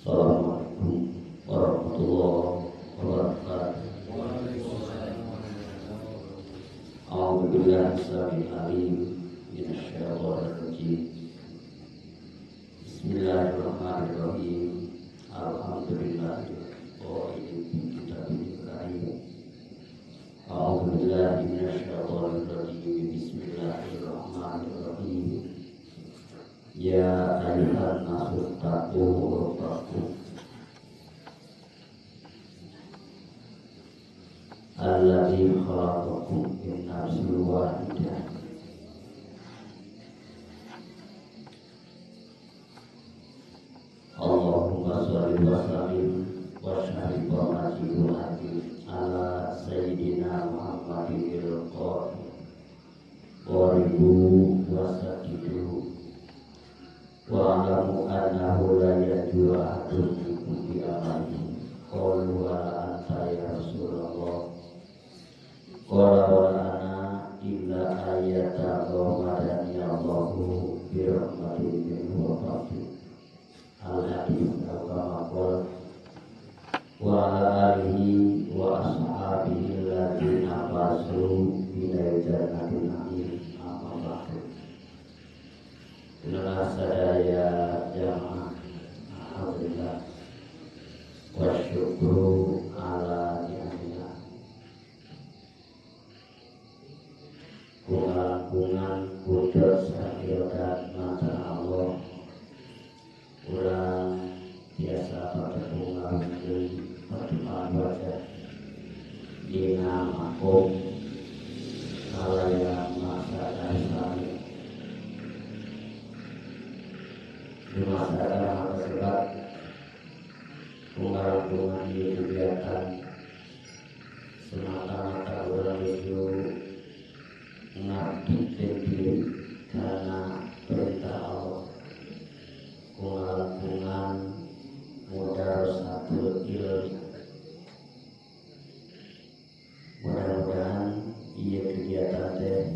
Assalamualaikum warahmatullahi wabarakatuh. A'udzu billahi samil alim minasyaitonir rajim. Bismillahirrahmanirrahim. Alhamdulillahirabbil alamin. A'udzu billahi minasyaitonir rajim. Bismillahirrahmanirrahim. Ya ayyuhan nasu taqu rabbakum alladzi khalaqakum min nafsin wahidah Allahumma shalli wa sallim wa sharif wa majid ala sayyidina Muhammadil qaribu wa sadidu wa alamu annahu la yajur ahadun minkum bi amalihi qalu wa anta ya Rasulullah qala wa ana illa ayata ghamadani Allahu bi rahmatin minhu wa fadlih al hadis aw kama qala wa ala alihi wa ashabihi alladziina fazu ila jannatin na'im amma ba'du. Inilah sadaya jamaah, alhamdulillah wa syukru ala ni'amillah. Kungan-kungan kudrat sakit dan mata Allah urang biasa pertemuan pertemuan wajah dina makom kalaya masa dan di masyarakat tersebut kungan-kungan di kegiatan semata-mata orang itu ngabdikeun diri karena perintah Allah. Kungan-kungan mudarasatul ilmi, mudah-mudahan ieu kegiatan teh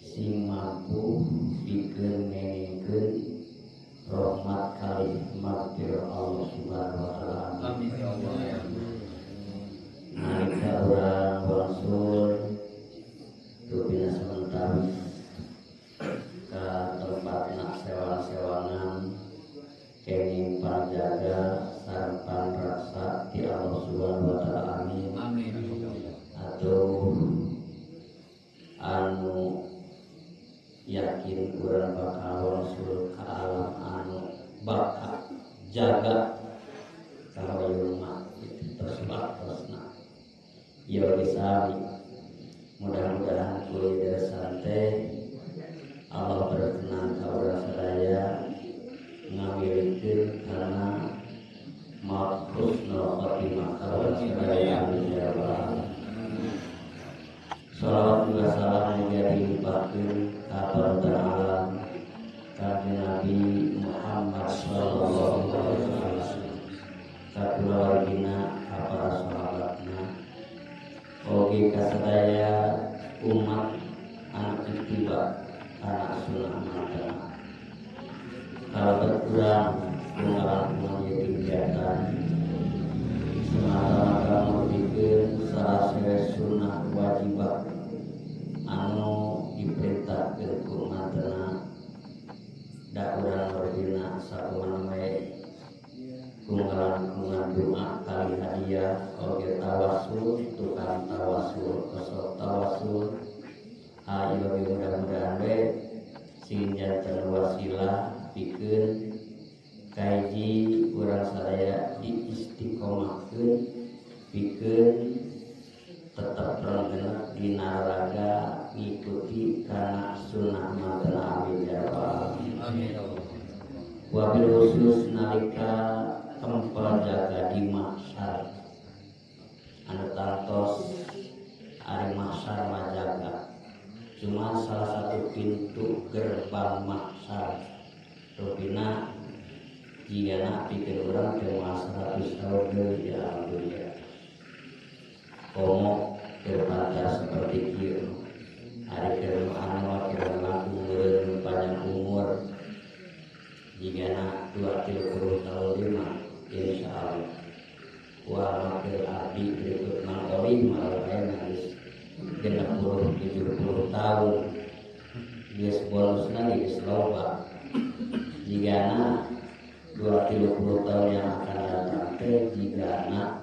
sing mampu pikeun ngengkeun rahmat kali maghfirah Allah Subhanahu wa taala. Amin ya Allah. Nalika urang wangsul rupina sementara ka tempatna sewang-sewangan kenging panjaga sareng panraksa ti Allah Subhanahu wa taala. Amin. Amin. Atau anu yakin urang bakal wangsul ka alam anu bakal jaga kahoyong tersebab terusna ieu sami. Mudah-mudahan kuliah desa teh Allah berkenan ka urang sadaya ngamilikeun karena maut husnul khotimah ka urang sadaya. Amin ya rabbal alamin. Shalawat juga salam mugia dilimpahkeun ka panutan alam Kanjeng Nabi Muhammad sallallahu alaihi wasallam, ka kulawargina, ka para sahabatna, oge ka sadaya umat anu ittiba kana sunnah mantan. Kalau berkurang pengalaman ieu kegiatan semata-mata murdikeun salah sunnah wajibah anu diperintahkeun ku mantena da urang berdina sakumaha we kungalan doa kali hadiah oge tawasul tukang tawasul kosok tawasul ayo mudah-mudahan we sing janten wasilah pikeun kaiji urang sadaya diistiqomahkeun pikeun tetap renggenak dina raga ngikuti kana sunnah mantena. Amin ya rabbal alamin. Amin. Wabil khusus nalika tempel jaga di mahsyar anu tangtos ari mahsyar majaga cuma salah satu pintu gerbang mahsyar rupina jigana pikeun urang teu moal 100 tahun deui ya alhamdulillah. Komo keur seperti kieu ari keur anu keur langkung meureun panjang umur jigana 2-30 tahun deui mah 70 tahun geus bonusna geus loba jigana 20 tahun yang akan datang teh jigana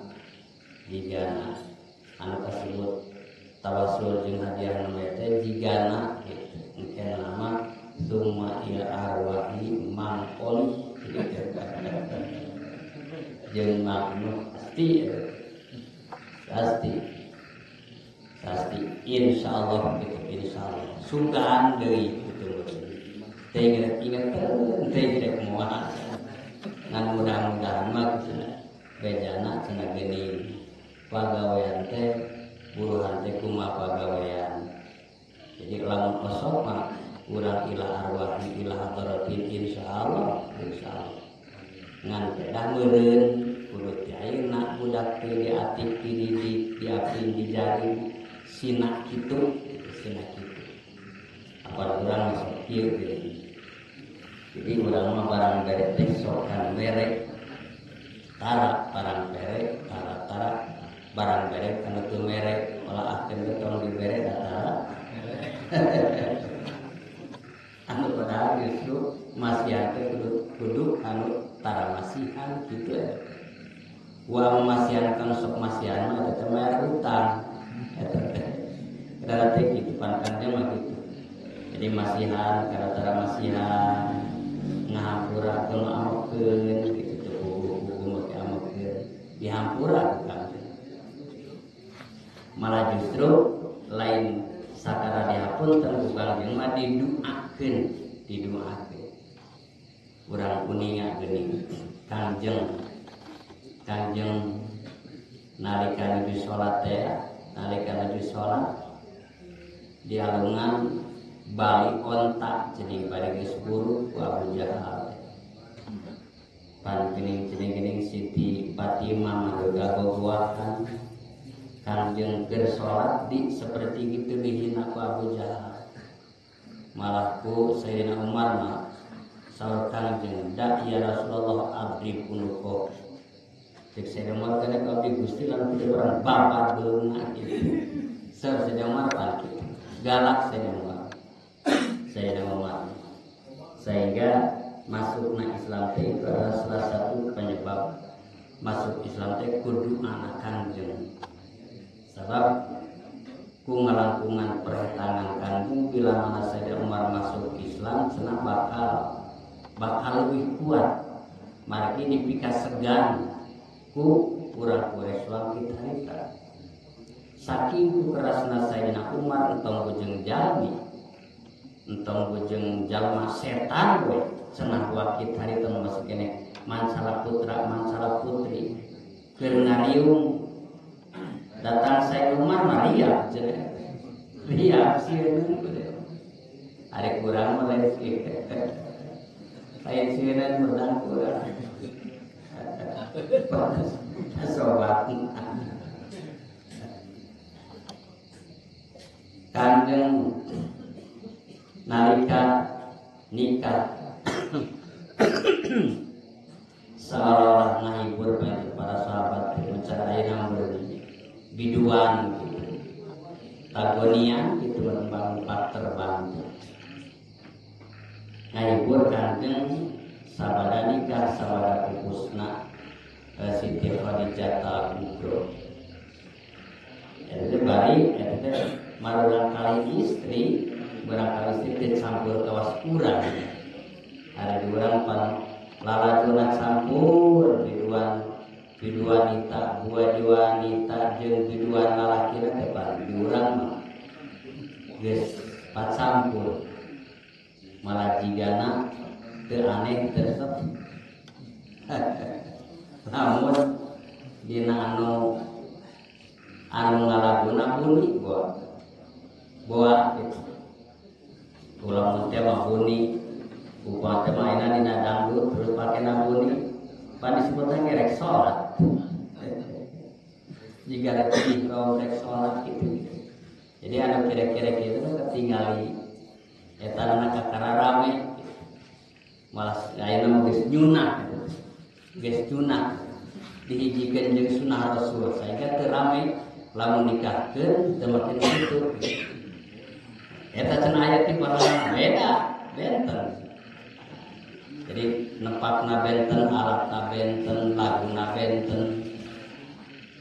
anu kasebut tawasul jeung hadiah nu teh jigana gitu engke nama summa ila arwahi mangkoli jeung maknu pasti pasti pasti insyaallah gitu insyaallah sugan deui gitu teh inget-inget teh rek moal ngan mudah-mudahan mah cenah bejana cenah geuning pagawean teh buruhan teh kumaha pagawean. Jadi lamun osok mah urang ila arwahi ila hadratin insyaallah insyaallah ngan pedah meureun kudu ti ayeuna budak teh diatik dididik diapin dijaring sina kitu sina kitu apa urang masuk kieu geuning. Jadi urang mah barang bere teh sokan bere tara barang bere tara tara barang bere anu teu mere ulah akeun teh tong dibere da tara anu padahal justru masihan teh kudu anu tara masihan kitu ya. Wa masihan kan sok masihan mah eta teh bayar utang eta teh kada teh kitu pankannya mah kitu. Jadi masihan kada tara masihan ngahampura kudu amokeun kitu teh kudu make amokeun dihampura kan. Malah justru lain sakara dihapunten ku Kangjeng mah diduakeun diduakeun urang kuninga geuning Kangjeng nalika nuju salat teh nalika nuju salat dialungan bali onta jadi bari geus buru ku Abu Jahal pan geuning-geuning Siti Fatimah mah Kangjeng keur salat di seperti gitu dihina ku Abu Jahal malah ku Sayyidina Umar mah saur Kangjeng da ya Rasulullah abdi punuko cek Sayyidina Umar kana ku abdi Gusti lan kitu urang bapak beunga kitu saur Sayyidina Umar pan kitu galak Sayyidina Umar sehingga masukna Islam teh itu adalah salah satu penyebab masuk Islam teh kudu anak Kangjeng. Sebab ku ngalangkungan perhitungan Kangjeng bila mana Sayyidina Umar masuk Islam cenah bakal lebih kuat margi dipika segan ku urang Quraisy kita harita. Saking ku kerasna Sayyidina Umar entong bujeng jalmi entong bujeng jalma setan we cenah wakit harita masuk kene mansala putra mansala putri keur ngariung datang saya Umar Maria cenah ria sieun ari kurang mah lain sieun lain sieun menang kurang sobat Kangjeng nalika nikah seolah-olah ngahibur para sahabat bicara ayeuna biduan gitu tagonian gitu berembang empat terbang ngahibur Kangjeng sabada nikah sabada pupusna Siti Khadijah al-Kubra itu bari itu marurang kali istri barangkali istri teh campur kawas urang ada di urang pan lalajuna campur biduan biduanita buah wanita jeung biduan lalakina teh pan di urang mah geus pacampur malah jigana teu aneh teu resep. Namun dina anu ngalaguna buni boa gitu. Ulah mun teh mah buni, upah teh mah ayeuna dina dangdut terus pakena buni, pan disebutna ge rek salat. Jiga rek ihram rek salat gitu. Jadi anu kira-kira kitu ketingali eta na kakara rame malah ayeuna mah geus nyunah gitu. Geus nyunah dihijikeun jeung sunah Rasul sehingga teu rame lamun nikahkeun teu make kitu. Eta cenah aya ti baheula beda, benten. Jadi nepakna benten, alatna benten, laguna benten.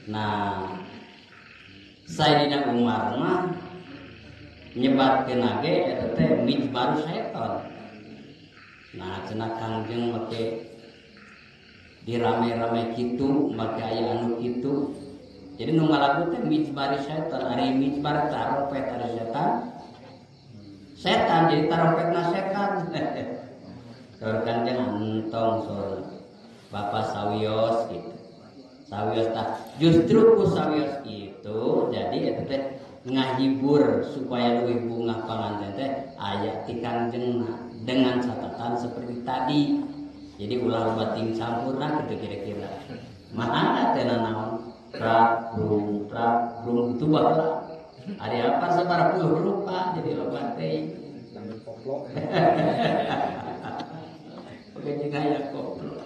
Nah, Sayyidina Umar mah nyebatkeun ge eta teh mizmar setan. Nah, cenah Kangjeng make dirame-rame kitu, make aya anu kitu. Jadi nu ngalagu teh mizmar setan, ari mizmar taropet ari setan. Setan jadi taropetna setan. Saur Kangjeng entong saur Bapak sawios gitu. Sawios tah justru ku sawios itu jadi eta teh ngahibur supaya leuwih bungah panganten teh aya ti Kangjengna dengan catatan seperti tadi. Jadi ulah loba ting campurna gitu kira-kira. Mana teh nanaon? Prak brung prak brung itu baheula. Ari apa sabaraha puluh rupa jadi loba teh. Sambil koplo. Oke jeung aya koplo.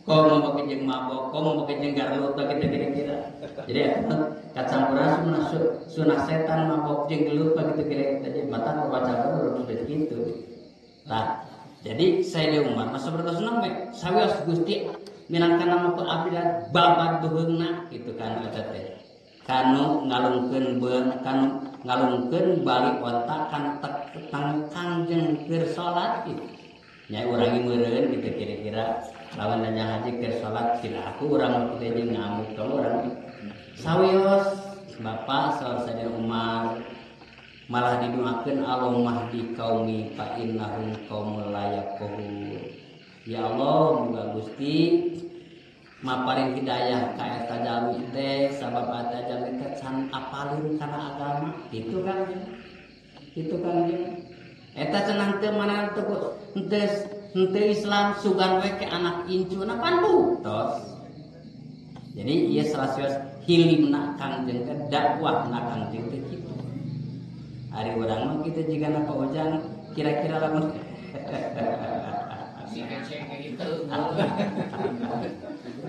Kok mau make jeung mabok, kok mau make jeung garlut gitu kira-kira. Jadi kacampuran sunah setan mabok jeung gelut gitu kira-kira. Jadi mata baca baru udah gitu. Nah, jadi Sayyidina Umar masa berkasunah me sawios Gusti minangka nama ku abdi babad beuheungna gitu kan eta teh. Kanu ngalungkeun beun, kanu ngalungkeun bali onta kan tang Kangjeng keur salat gitu. Nya urang meureun gitu kira-kira. Lawan nanya haji keur salat kira aku urang teh jeung ngamuk ka urang. Sawios Bapak saur Sayyidina Umar malah didoakeun Allahumma hdi qaumi fa innahum qaumul la yafqahun. Ya Allah, muga Gusti maparin hidayah ka eta jalmi teh sabab eta jalmi teh can apaleun kana agama. Kitu kan. Kitu kan. Eta cenah teu mana teu henteu Islam sugan we ke anak incuna pan buktos. Jadi ieu salah sawios hilimna Kangjeng teh dakwahna Kangjeng teh kitu. Ari urang mah kitu jigana Pak Ujang kira-kira lamun si keceng gitu.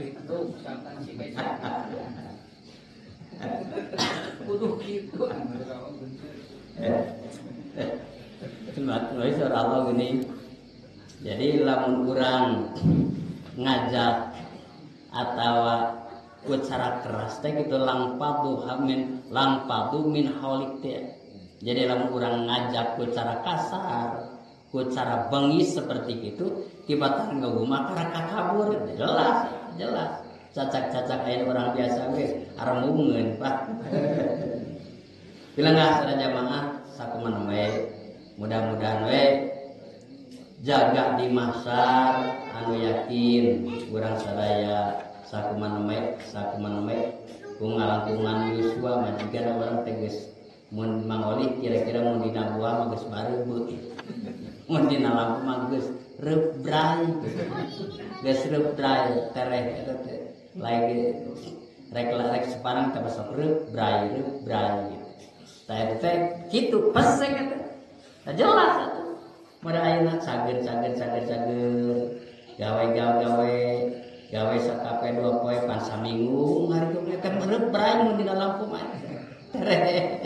Itu misalkan si keceng. Kudu kitu. Cuma surah Allah gini. Jadi lamun urang ngajak atawa ku cara keras teh gitu langpadu hamin langpadu min haulik teh. Jadi lamun urang ngajak ku cara kasar, ku cara bengis seperti itu, tibatan ngaguma karaka kabur jelas, jelas. Cacak-cacak aya orang biasa we aremungeun Pak. Bilangah sada jamaah sakumaha we. Mudah-mudahan we jaga di mahsyar anu yakin urang sadaya sakumaha we ku ngalangkungan yuswa majikan urang teh geus mun mangolih kira-kira mun dina buah mah geus bareubeuh. Mun dina lampu mah geus reubray. Geus reubray tereh eta teh. Lagi rek separang teh sok reubray reubray gitu. Tah eta teh kitu pesek eta. Tah jelas atuh. Mun ayeuna cager cager cager cager gawe gawe gawe gawe sakape dua poe pan saminggu ngarikuk teh reubray mun dina lampu mah. Tereh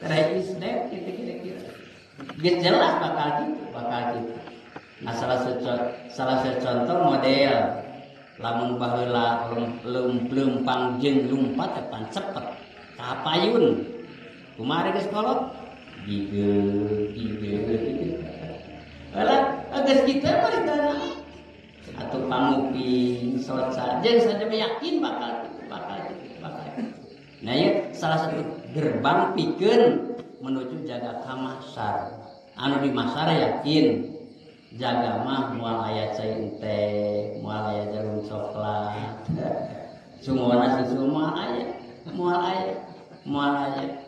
tereh isnep gitu kira-kira. Geus jelas bakal gitu, bakal gitu. Nah salah satu contoh model lamun baheula leumpang jeung lumpat teh pan cepet ka payun. Kumaha geus kolot? Gige gige. Lah geus kitu baritana. Atuh panguping soca jeung saja yakin bakal gitu, bakal gitu, bakal gitu. Nah ieu salah satu gerbang pikeun menuju jaga ka mahsyar. Anu di mahsyar yakin jaga mah moal aya cai teh, moal aya jarum coklat. Sumona susu moal aya, moal aya, moal aya.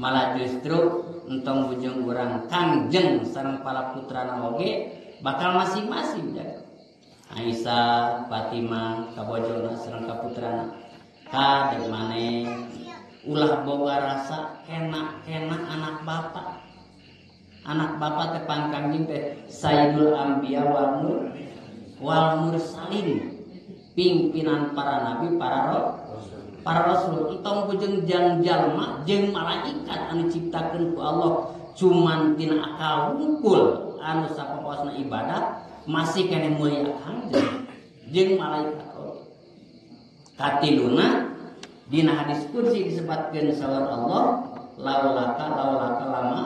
Malah justru entong bujung urang Kangjeng sareng para putrana oge bakal masing-masing jaga. Aisyah, Fatimah, kabojona sareng kaputrana. Ka dek maneh ulah boga rasa kena-kena anak bapak. Anak bapak teh pan Kangjeng teh Sayyidul Anbiya wal Mursalin, pimpinan para nabi, para rasul. para rasul entong bujeng jang jalma jeung malaikat anu diciptakeun ku Allah cuman tina akal wungkul anu sapaposna ibadah masih keneh mulia kangjeng jeung malaikat. Katiluna dina hadis kursi disebutkeun saur Allah laulaka laulaka lama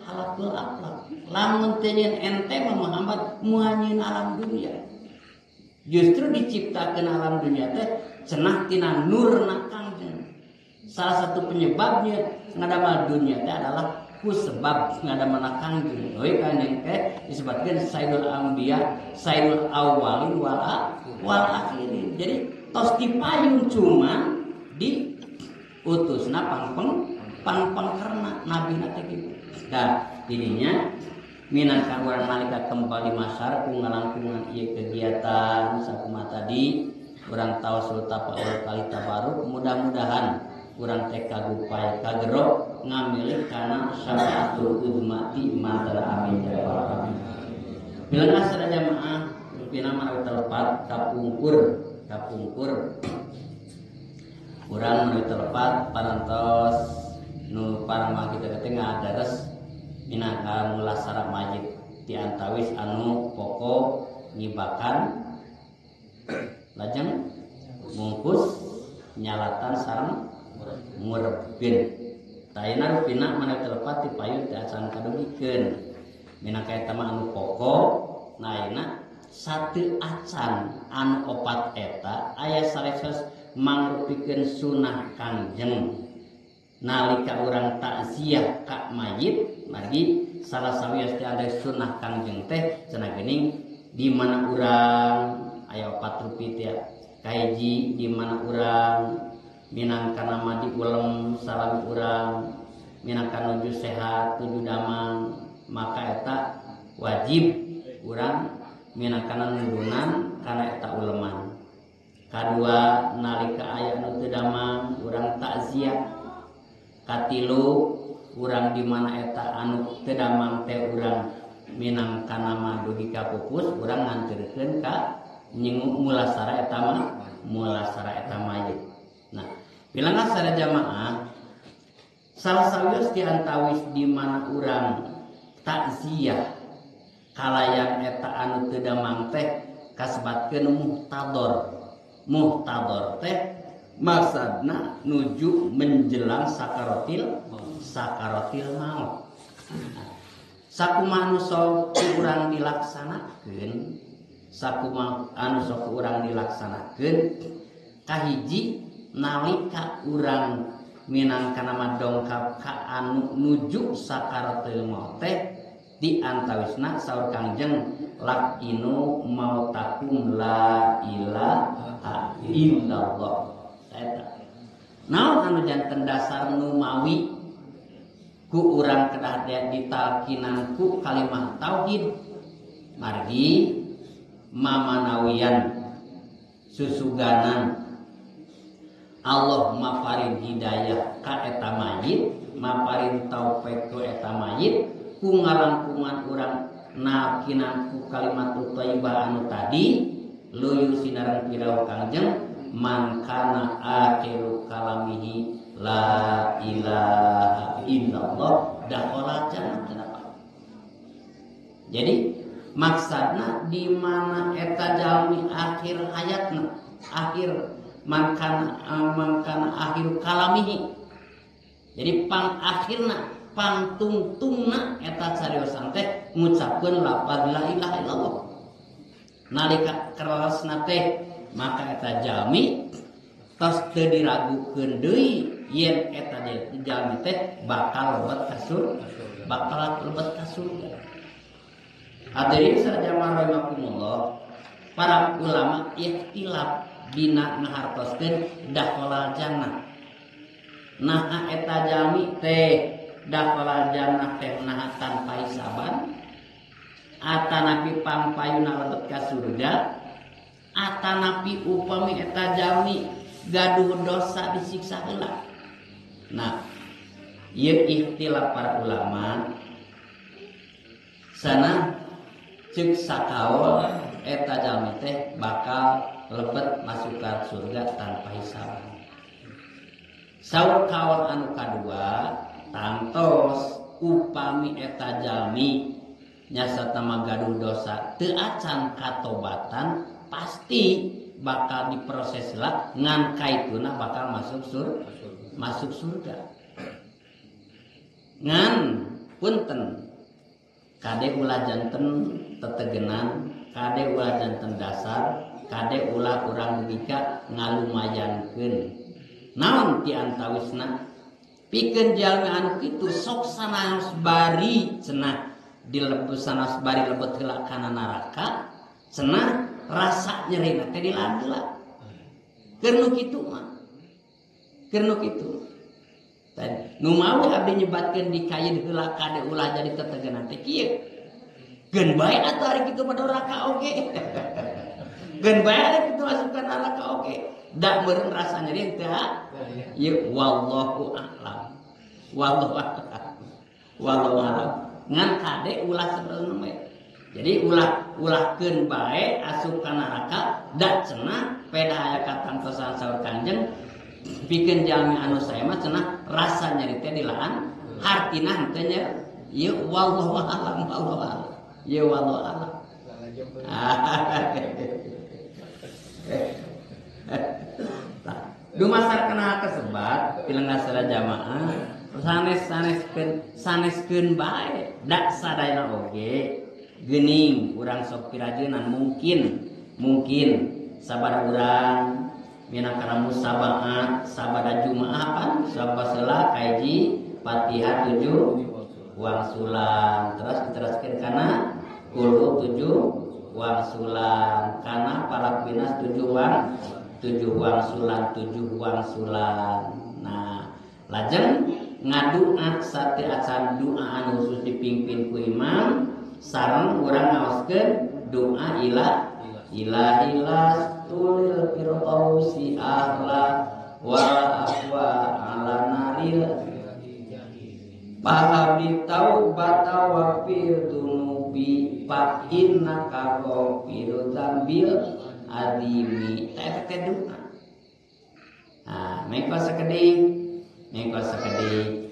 halakul akhlak. Lamun teu nyeun ente mah Muhammad moal nyieun alam dunia. Justru diciptakeun alam dunia teh cenah tina nurna kangjeng. Salah satu penyebabnya ngadamal dunia teh adalah ku sebab ngadamalna kangjeng. Euy kangjeng teh disebutkeun sayyidul anbiya, sayyidul awwalin wal akhirin. Jadi tos dipayung cuman diutusna pangpeng karena nabi teh kitu. Dah dirinya minangka urang nalika kembali masar ku ngalangkungan ieu kegiatan sakumaha tadi urang tawasul tafaul kali tabaruk mudah-mudahan urang teh kagupay kagero ngamilih kana syafaatul uzma ti mantara amin ya rabbal alamin. Bilangna sada jamaah rupina manawi telepat kapungkur urang manawi telepat parantos nu parama kita teh ngadares minangka mulasara mayit di antawis anu pokok ngibakan lajeng mungkus nyalatan sareng ngurebin. Tayana rupina manawi telepat ti payun teh acan kadugikeun minangka eta mah anu pokok. Nah ayeuna satu acan anu opat eta aya saresos mangrupikeun sunah kangjeng nalika urang takziah ka mayit. Margi salah sawios teh ada sunah kangjeng teh cenah geuning di mana urang aya opat rupi teh kahiji di mana urang minangka nama diulem salami urang minangka nuju sehat nuju damang maka eta wajib urang minangka nundunan kana eta uleman. Kadua nalika aya nu teu damang urang takziah. Katilu urang di mana eta anu teu damang teh urang minangka nama dugi ka pupus urang nganterkeun ka nyinguk mulasara eta mah mulasara eta mayit. Nah, bilangna sada jamaah salah sawios di antawis di mana urang takziah kalayan eta anu teu damang teh kasebatkeun muhtador. Muhtador teh maksudna nuju menjelang sakaratil maut. Sakumaha nu sok urang dilaksanakeun, sakumaha anu sok urang dilaksanakeun kahiji nalika urang minangka nama dongkap ka anu nuju sakaratil maut teh di antawisna saur kangjeng laqinu mautakum la ilaha illallah. Eta naon anu janten dasar nu mawi ku urang kedah ditalkinan ku kalimah tauhid margi mamanawian susuganan Allah maparin hidayah ka eta mayit maparin taufik ku eta mayit ku ngalangkungan urang nakinan ku kalimat thayyibah anu tadi luyu sinareng pidawuh kangjeng man kana akhiru kalamihi la ilaha illallah dakhala jannah. Jadi maksudna di mana eta jalmi akhir hayatna akhir mangkana akhiru kalamihi. Jadi pang akhirna pangtungtungna eta cariosan teh ngucapkeun lafaz la ilaha illallah. Nalika kerasna teh maka eta jalmi tos teu diragukeun deui yen eta jalmi teh bakal lebet ka surga, bakal lebet ka surga. Hadirin sarjana rahimakumullah, para ulama ikhtilaf dina ngahartoskeun dakhala jannah. Nah eta jalmi teh dakhala jannah teh naha tanpa hisaban atanapi pangpayuna lebet ka surga atanapi upami eta jalmi gaduh dosa disiksa heula. Nah, ieu ikhtilaf para ulama sana ceuk sakaol eta jalmi teh bakal lebet masuk ka surga tanpa hisaban. Saur kaul anu kadua tangtos upami eta jalmi nyasata mah gaduh dosa teu acan katobatan pasti bakal diproses lah ngan kaituna bakal masuk masuk surga. Ngan punten kade ulah janten tetegenan, kade ulah janten dasar, kade ulah urang dugi ka ngalumayankeun. Naon ti antawisna? Pikeun jalmi anu kitu sok sanaos bari cenah dilebet sanaos bari lebet heula kana neraka, cenah rasa nyerina teh dilaan heula. Keur nu kitu mah. Keur nu kitu. Nu mawi abdi nyebatkeun di kayeun heula kade ulah jadi tetegenan teh kieu. Geun bae atuh ari kitu mah doraka oge. Geun bae ari kitu asup ka neraka oge. Da meureun rasa nyeri teh ieu wallahu a'lam. Wallahu a'lam. Wallahu a'lam. Ngan kade ulah sabenerna we. Jadi ulah keun bae asup ka neraka da cenah peda aya katantosan saur Kanjeng pikeun jalmi anu sae mah cenah rasa nyeri teh dilaan hartina henteu nya ieu wallahu a'lam wallahu a'lam ieu wallahu a'lam. Dumasar kana kasebat pilengah jamaah sanes-saneskeun bae da sadayana oge geuning urang sok pirajeunan mungkin sabada urang minangkana musabaat sabada jumaah pan sabasela kaji Fatihah 7 wangsulan terus diteruskeun kana qul 7 wangsulan kana palak binas 7 wang 7 wangsulan 7 wangsulan. Nah lajeng ngadua sate acan doa anu khusus dipimpin ku imam sareng urang ngaoskeun doa ila ilahi lastul firdausi ahla wa aqwa ala naril pahabi taubata wa fir dunubi fa innaka ghafirud dzambil azimi. Eta teh doa. Nah, mengko sakedik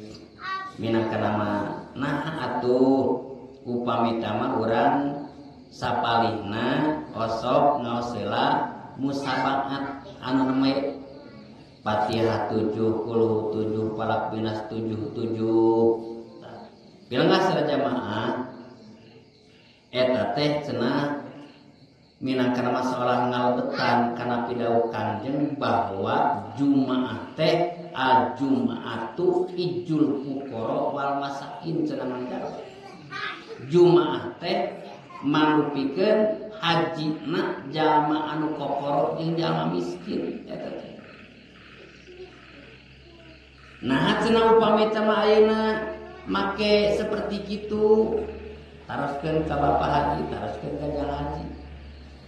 minangka nama nah atuh upami tama urang sapalihna osok ngaos heula musabaat anu nembe Fatihah 7 qul 7 falaq binas 7 7. Bilangah sareng jamaah eta teh cenah minangka masalah ngalebetan kana pidawuh Kanjeng bahwa jumaah teh al jumaatu ijul fuqara wal masakin cenah mangga. Jumaah teh mangrupikeun hajina jalma anu kokoro jeung jalma miskin eta teh. Nah cenah upami teh mah ayeuna make seperti kitu taroskeun ka bapak haji, taroskeun ka jala haji.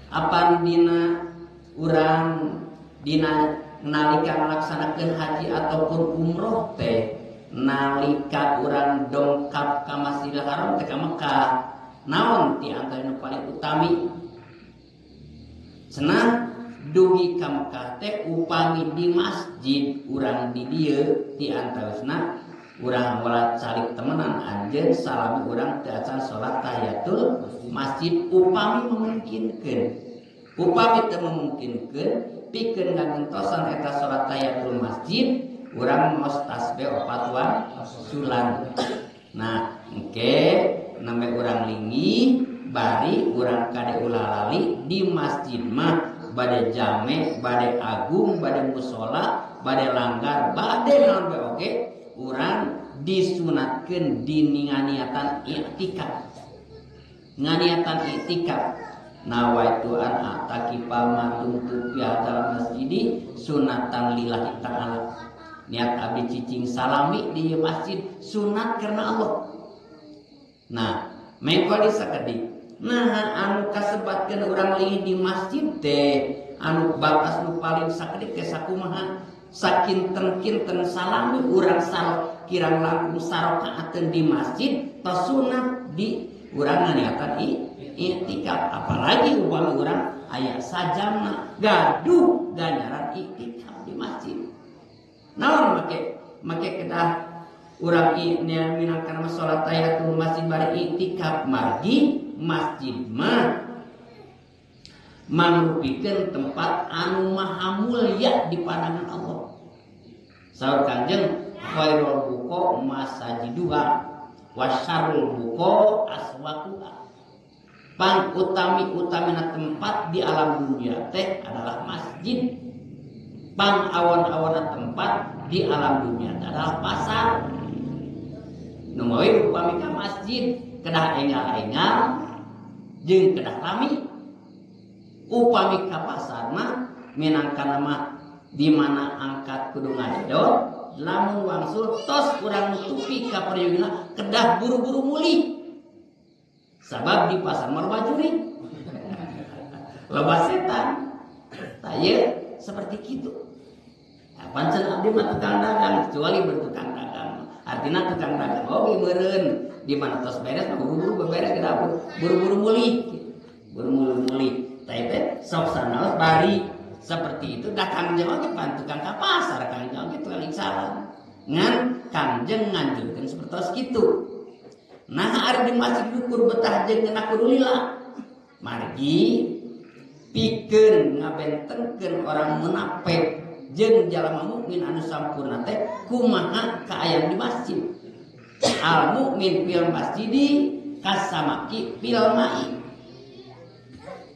Apan dina urang dina nalika ngalaksanakeun haji ataupun umroh teh nalika urang dongkap ka Masjidil Haram teh ka Mekah naon ti antara nu paling utami cenah dugi ka Mekah teh upami di masjid urang di dieu ti antawisna urang moal calik temenan anjeun salami urang teu acan salat tahiyatul masjid upami memungkinkeun upami teu memungkinkeun pikeun ngagentosan eta salat tahiyatul masjid urang maos tasbih opat wangsulan. Nah engke namanya urang linggih bari urang kade ulah lali di masjid mah bade jame, bade agung, bade musola, bade langgar, bade naon bae oge urang disunatkeun dini nganiatan i'tikaf. Nganiatan i'tikaf nawaitu an atakifa ma dumtu fi hadzal masjidi sunatan lillahi ta'ala. Niat abdi cicing salami di masjid sunat karena Allah. Nah, mengko disakedik. Nah, anu kasebatkeun urang leuwih di masjid teh anu batas nu paling sakedik teh sakumaha? Sakinten-kinten salami urang kirang langkung sarokaateun di masjid tos sunat di urang nganiatan i'tikaf. Apalagi upami urang aya sajamna gaduh ganjaran i'tikaf di masjid. Naon make kedah urang minangkana salat tahiyatul masjid bari iktikaf margi masjid mah mangrupikeun tempat anu maha mulia di pandangan Allah. Saur Kanjeng khairul buqa masajiduha wasyarul buqa aswaquha. Pang utami-utamina tempat di alam dunia teh adalah masjid. Pang awan-awana tempat di alam dunia adalah pasar. Nu mawi upami ka masjid kedah engal-engal jeung kedah rami. Upami ka pasar mah minangkana mah di mana angkat kudu ngadedor, lamun wangsul tos urang nutupi ka prayogina kedah buru-buru mulih. Sabab di pasar mah loba jurig. Loba setan. Tah ieu seperti kitu. Nah, pancen abdi mah tukang dagang, kecuali bertukang dagang. Artinya tukang dagang oge meureun di mana tos beres mah buru-buru beberes ke dapur, buru-buru mulih. Buru-buru mulih. Tah teh sok sanaos bari seperti itu dah Kangjeng oge pan tukang ka pasar, Kangjeng oge tukang salam. Ngan Kangjeng nganjurkeun sapertos kitu. Nah ari di masjid ukur betah jeung kena kudu lila. Margi pikeun ngabentengkeun orang munafik jeung jalma mukmin anu sampurna teh kumaha kaayaan di masjid. Al mukmin fil masjidi kasamaki fil mai.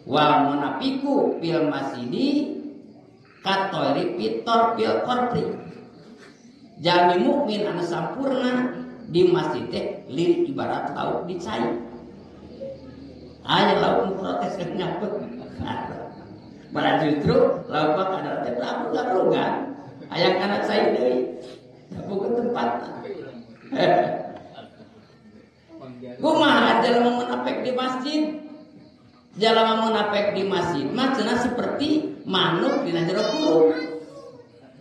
Wal munafiku fil masjidi katoiri pitor fil korpri. Jalmi mukmin anu sampurna di masjid teh lirik ibarat lauk di cai. Aya lauk protes ke nyaput. Malah justru lauk mah kada teh lauk-laukan. Aya kana cai deui. Bukan tempat. Kumaha jalma munafik di masjid? Jalma munafik di masjid mah cenah seperti manuk dina jero kurung.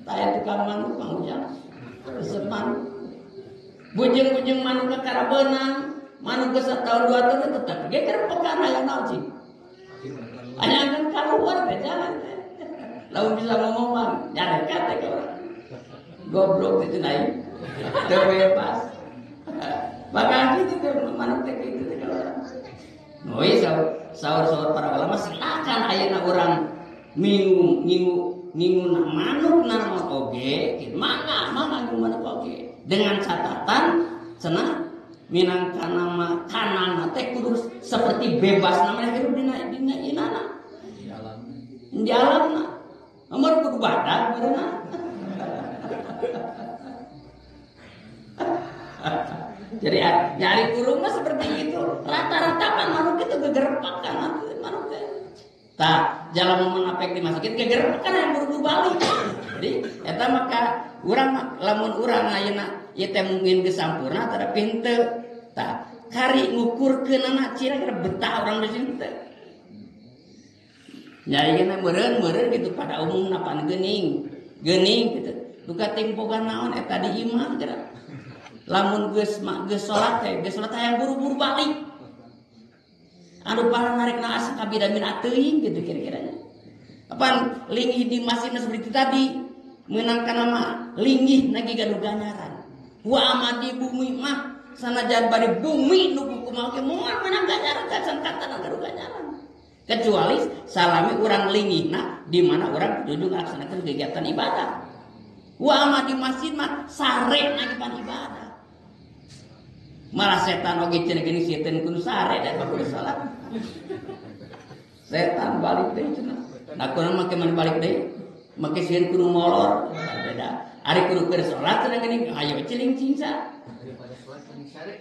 Taya tukang manuk mah ujang. Resep manuk. Bujeng-bujeng manuk ke karabeunang, manuk ke setahun dua tahun tetap ge keur pekan aya naon cing. Aya kan keluar teh jalan teh. Lamun bisa ngomong mah nyarekat teh ka urang. Goblok teh cenah ieu. Teu bebas. Bahkan kitu teh manuk teh kitu teh ka urang. Noi saur-saur para ulama silakan ayeuna urang ngingu ngingu manuk naon oge, mangga mangga manuk oge. Dengan catatan cenah minangkana mah kanana teh kudu seperti bebas namanya hirup dina dina inana di alam di alamna nomor kudu badag beurna. Jadi nyari kurung mah seperti itu rata-rata kan manuk itu gegerpakan manuk teh tah jalan munafik di masjid gegerpakan yang buru-buru balik. Jadi eta maka urang lamun urang ayeuna ieu teh mungkin geus sampurna tara henteu. Tah kari ngukurkeunana cira betah urang di sini teh. Nyarigena meureun-meureun gitu pada umumna pan geuning. Geuning gitu. Duka timpogan naon eta di imah geura. Lamun geus geus salat teh, geus salat hayang buru-buru balik. Anu para narekna asa kabida min teuing gitu kira-kiranya. Apaan linggih di masjid seperti tadi menangkan nama linggih nagi gaduh ganjaran. Wa amadi bumi mah sanajan bari bumi nu kumaha ge moal menang ganjaran kacan kata gaduh ganjaran. Kecuali salami urang linggihna di mana urang kudu ngalaksanakeun kegiatan ibadah. Wa amadi masjid mah sare nagi pan ibadah. Malah setan oge cenah geuning setan kudu sare da kudu salat. Setan balik deui cenah. Nah kunaon make man balik deui? Make sieun kudu molor beda. Ari kudu keur salat cenah geuning ayo ciling cingsa. Daripada salat mending sare.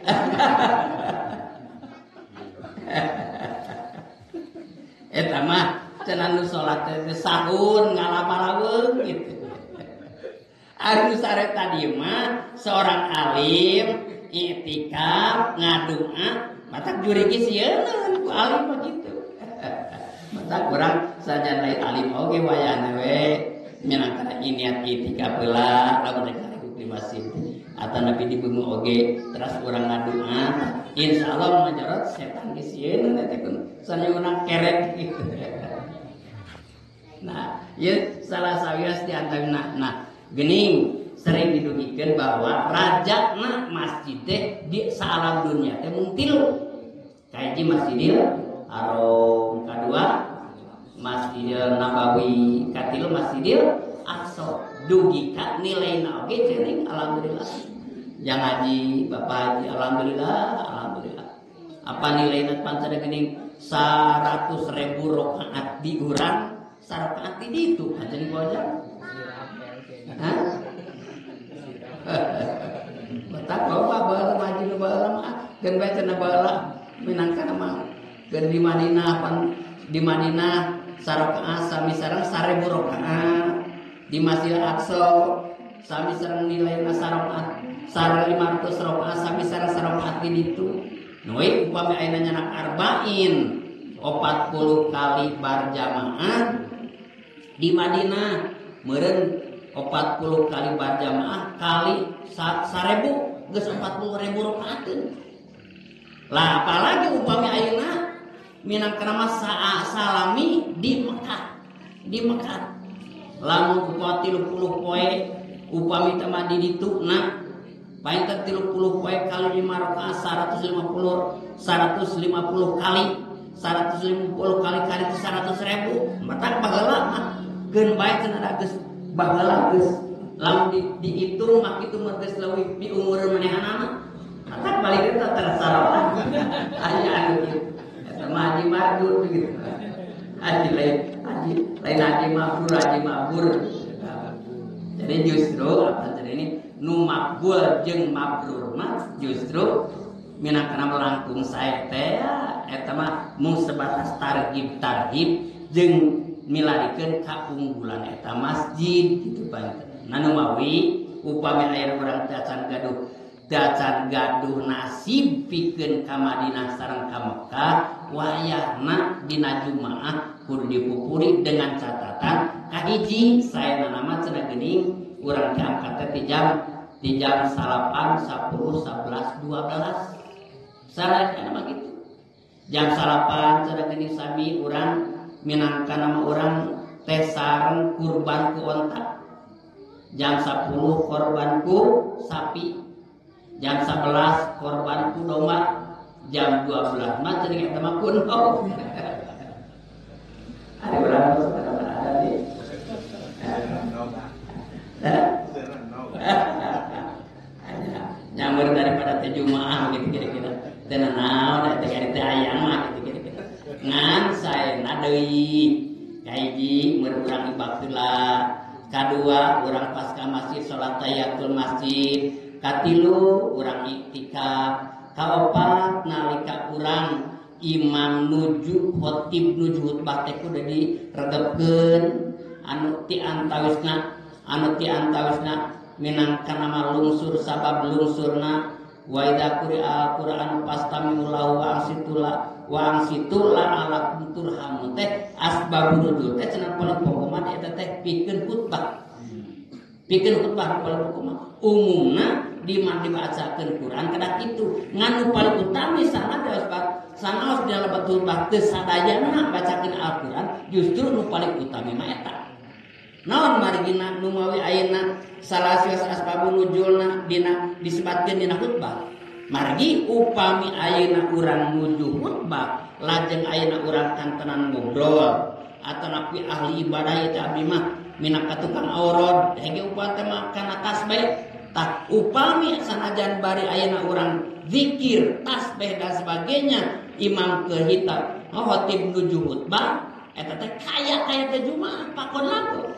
Eta mah cenah nu salat teh sahun ngalapalaweung gitu. Ari nu sare tadi mah seorang alim i'tikaf ngadoa matak jurigi sieun ku alim mah kitu. Matak urang sajan lain alim oge wayahna we minangkana niat i'tikaf heula lamun rek di masjid atau nabi di bumi oge terus urang ngadoa insyaallah majarot setan ge sieun teh kun sanyuna kerek gitu. Nah, ieu salah sawios di antarana. Nah, geuning Sering didugikeun bahwa rajana masjid teh di saalam dunia teh mung tilu. Kahiji Masjidil Haram, kadua Masjidil Nabawi, katilu Masjidil Aqsa. Dugi ka nilaina oge ceuring alhamdulillah. Yang haji, bapak haji alhamdulillah, alhamdulillah. Apa nilaina pancana geuning 100.000 rakaat di urang, sarakaat di ditu pancen wajar. Hah? Batak bapak baheula haji nu baheula mah geun bae cenah baheula minangka mah geun di Madinah pan di Madinah sarakaat sami sareng 1000 rakaat di Masjid Aqsa sami sareng nilaina sarakaat 500 rakaat sami sareng sarakaat di ditu. Nu upami ayeuna nyanak arba'in 40 kali barjamaah di Madinah meureun 40 kali barjamaah kali 1000 geus 40.000 rakaateun. Lah apalagi upami ayeuna minangka mah salami di Mekah. Di Mekah. Lamun upami 30 poe upami teh mah di ditu na painten 30 poe kali 5 rakaat 150 kali 150 kali kali 100.000 matak baheula mah keun bae cenah da geus baheula geus lamun dihitung mah kitu mah geus leuwih di umureun manehanana matak balik teh tersarap aya anu kieu eta mah haji mabur gitu haji lain haji mabur haji mabur. Jadi justru apa jadi ini nu makbul jeung mabrur mah justru minangkana melangkung sae teh eta mah mung sebatas targhib tarhib jeung milarikeun kaunggulan eta masjid gitu panten. Nah nu mawi upami aya urang teu acan gaduh nasib pikeun ka Madinah sareng ka Mekah wayahna dina Jumaah kudu dipupuri dengan catatan kahiji saena mah cenah geuning urang diangkat teh di jam 8, 10, 11, 12. Sareng mah kitu. Jam 8 cenah geuning sami urang minangka nama urang teh sareng kurban ku onta. Jam 10 korban ku sapi. Jam 11 korban ku domba. Jam 12 mah cenah eta mah kuno. Ada urang ada di. Nyamber daripada teh Jumaah gitu kira-kira. Teh naon teh teh ayam mah gitu kira-kira. Ngan saena deui. Kahiji mun urang ibak heula. Kadua urang pas ka masjid salat tahiyatul masjid. Katilu urang iktikaf. Kaopat nalika urang imam nuju khotib nuju khutbah teh kudu diregepkeun anu ti antawisna minangka nama lungsur sabab lungsurna wa idza quri'a al-Qur'anu fastami'u lahu wa ansitu la'allakum turhamun teh asbabun nuzul teh cenah paling pokok mah eta teh pikeun khutbah paling pokok mah umumna di mah dibacakeun Quran kada kitu ngan nu paling utami sanaos dina lebat khutbah teu sadayana bacakeun Al-Qur'an justru nu paling utami mah eta. Naon margina nu mawi ayeuna salah sawios asbabun nuzulna dina disebatkeun dina khutbah. Margi upami ayeuna urang nuju khutbah lajeng ayeuna urang kantenan ngobrol atanapi ahli ibadah ieu teh abdi mah minangka tukang aurod hege upami teh mah kana tasbih. Tah upami sanajan bari ayeuna urang zikir tasbih dan sebagainya imam keur hitab khotib nuju khutbah eta teh kaya-kaya teh Jumaah pakon lagu.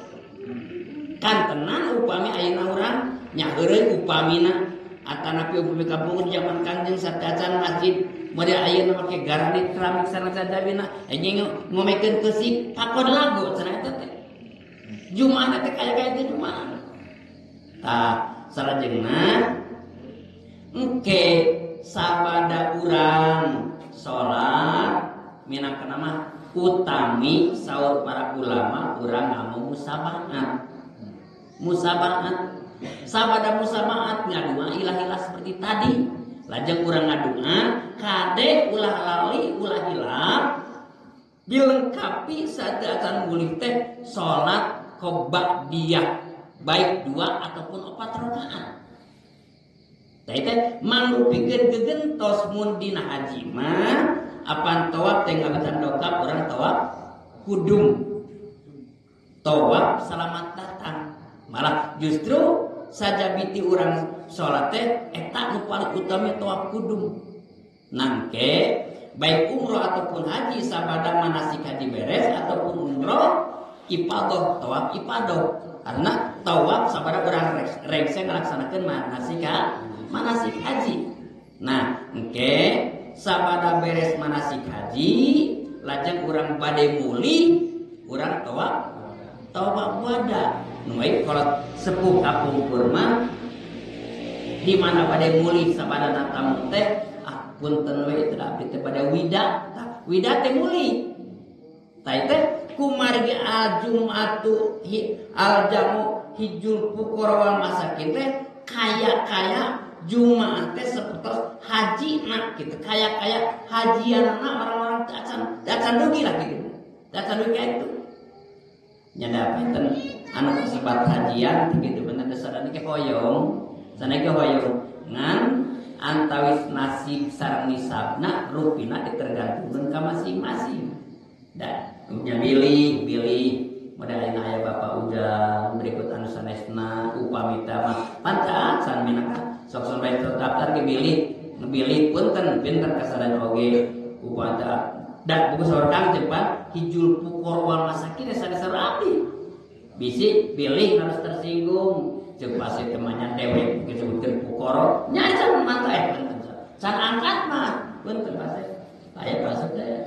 Kantenan upami ayeuna urang nyaheureuy upamina atanapi upami kapungkur zaman Kangjeng satacan masjid model ayeuna make granit keramik sareng sadayana anjing ngomekeun keusik pakon lagu cenah eta teh Jumaah teh kaya-kaya teh Jumaah. Tah salajengna engke sabada urang salat minangka mah utami saur para ulama urang nganggo musabahat. Musabahat sabada musabahat ngadua ilah-ilah seperti tadi. Lajeng urang ngadua kade ulah lali ulah hilap dilengkapi saat acan mulih teh salat qobliyah. Baik 2 ataupun 4 rakaat. Tah teh mangrupikeun gegentos mun dina haji mah apan tawaf teh ngawitan dongkap urang tawaf kudum. Tawaf selamat datang. Malah justru sajabiti urang salat teh eta nu paling utama tawaf kudum. Nangke baik umroh ataupun haji sabada manasik haji beres ataupun umroh ifadah tawaf ifadah karena tawaf sabada urang rengse ngalaksanakeun manasik haji. Nah, engke sabada beres manasik haji lajeng urang bade mulih urang tawaf wada. Nu baik kalau sepuh kapungkur mah di mana bade mulih sabada tamu teh punten we teu abdi teh pada wida tah wida teh mulih tah teh kumargi al-jum'atu al-jamu hijul fuqara wal masakin teh kaya-kaya jumaah teh sapertos haji na kitu kaya-kaya hajianna orang-orang teu acan dugi lah kitu teu acan dugi ka itu nya da punten anu kasebat hajian kitu bener sadana ge hoyong sana ge hoyong ngan antawis nasib sareng nisabna rupina ditergantungkeun ka masing-masing. Da nya bilih modal ayeuna aya Bapak Ujang berikut anu sanesna upami tah mah pancasan minangka sok sampai terdaftar ge bilih punten pinten kasadan oge upami tah da buku saur Kang cepat hijul fuqara wal masakin sanes abdi. Bisi bilih harus tersinggung. Ceuk pasti temannya dewek disebutkeun fuqara nya can mantap punten can angkat mah punten pasti aya kasut teh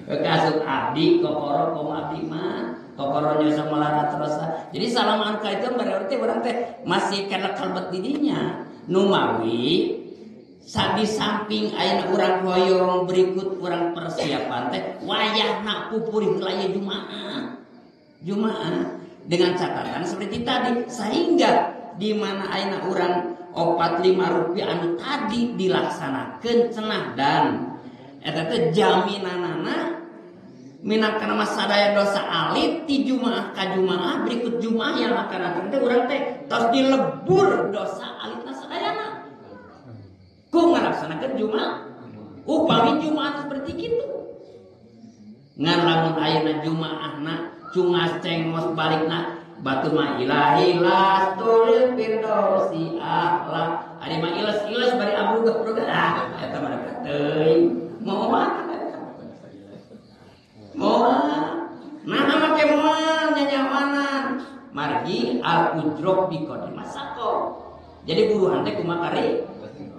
kasut abdi kokoro komo abdi mah kokoro nya sama terus. Jadi salaman ka itu berarti urang teh masih kana kalbet didinya numawi di samping ayeuna urang hoyong berikut urang persiapan teh wayahna pupurih heula Jumaah dengan catatan seperti tadi sehingga di mana ayeuna urang 4 5 rupiah anu tadi dilaksanakeun cenah dan eta teh jaminanana minangka mah sadaya dosa alit ti Jumaah ka Jumaah berikut Jumaah yang akan datang teh urang teh tos dilebur dosa alitna sadayana ku ngalaksanakeun Jumaah upami Jumaah seperti kitu ngan lamun ayeuna Jumaahna cungas cengos balikna batu mah ilahi lastul firdausi a'la ari mah iles-iles bari abrugah-abrugah ah eta mah teuing moal moal nah make moal nyanyawanan margi al ujroh bi qadri masako jadi buruhan teh kumaha kari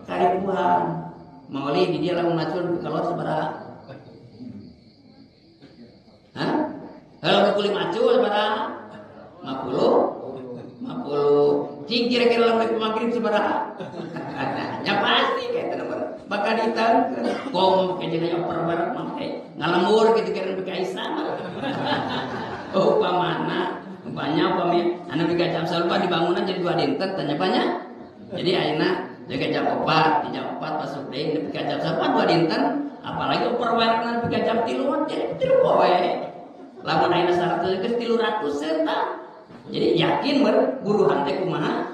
karipuhan mauli di dia lamun macul kalau sabaraha hah kalau 25 macul sabaraha 50 50 cing kira-kira lamun rek magrib sabaraha ya pasti kayak teu bakal ditangkeun kom ke jeung oper bareng mah ngalembur kitu kira nepi ka Isa mah oh upamana upanya upami anu nepi ka jam 9 dibangunan jadi 2 dinten tanya banyak jadi ayeuna jaga jam 4 di jam 4 masuk deui nepi ka jam 9 2 dinten apalagi oper bareng nepi ka jam 3 jadi 3 poe lamun ayeuna 100 geus 300 eta. Jadi yakin buruhan teh kumaha?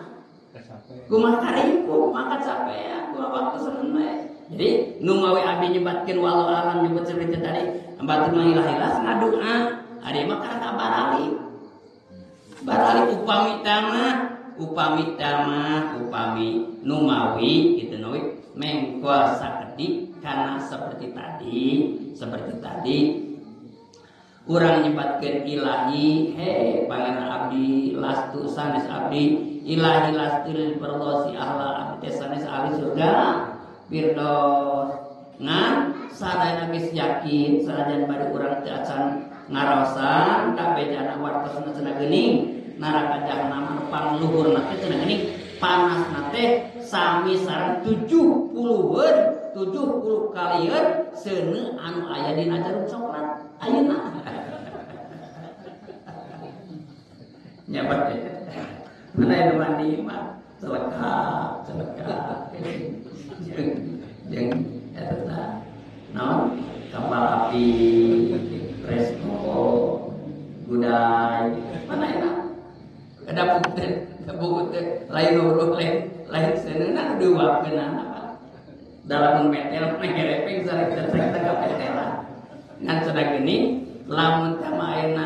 Kumaha karipu, kumaha kacapean, kumaha waktu seneng we. Jadi nu mawi abdi nyebatkeun wallahu alam nyebut seperti tadi, batur mah ilah-ilah ngadoa, ari mah karena barali. Barali upami tama, upami nu mawi kitu nawi mengkol sakedik karena seperti tadi urang nyebatkeun ilahi he pangeran abdi lastu sanes abdi ilahi lastu lil firdausi ahla abdi teh sanes ahli surga firdaus ngan sadayana geus yakin sanajan bari urang teu acan ngaraosan kabejana wartosna cenah geuning neraka jahanam anu pangluhurna teh cenah geuning panasna teh sami sareng 70 kalieun seuneu anu aya dina jarum coklat ayeuna nyabat mana yang mandi mah selekap jeung eta naon kapal api presko gudai Helmna ngerepeng sareng kapetelan. Ngan cenah geuning lamun teh mah ayeuna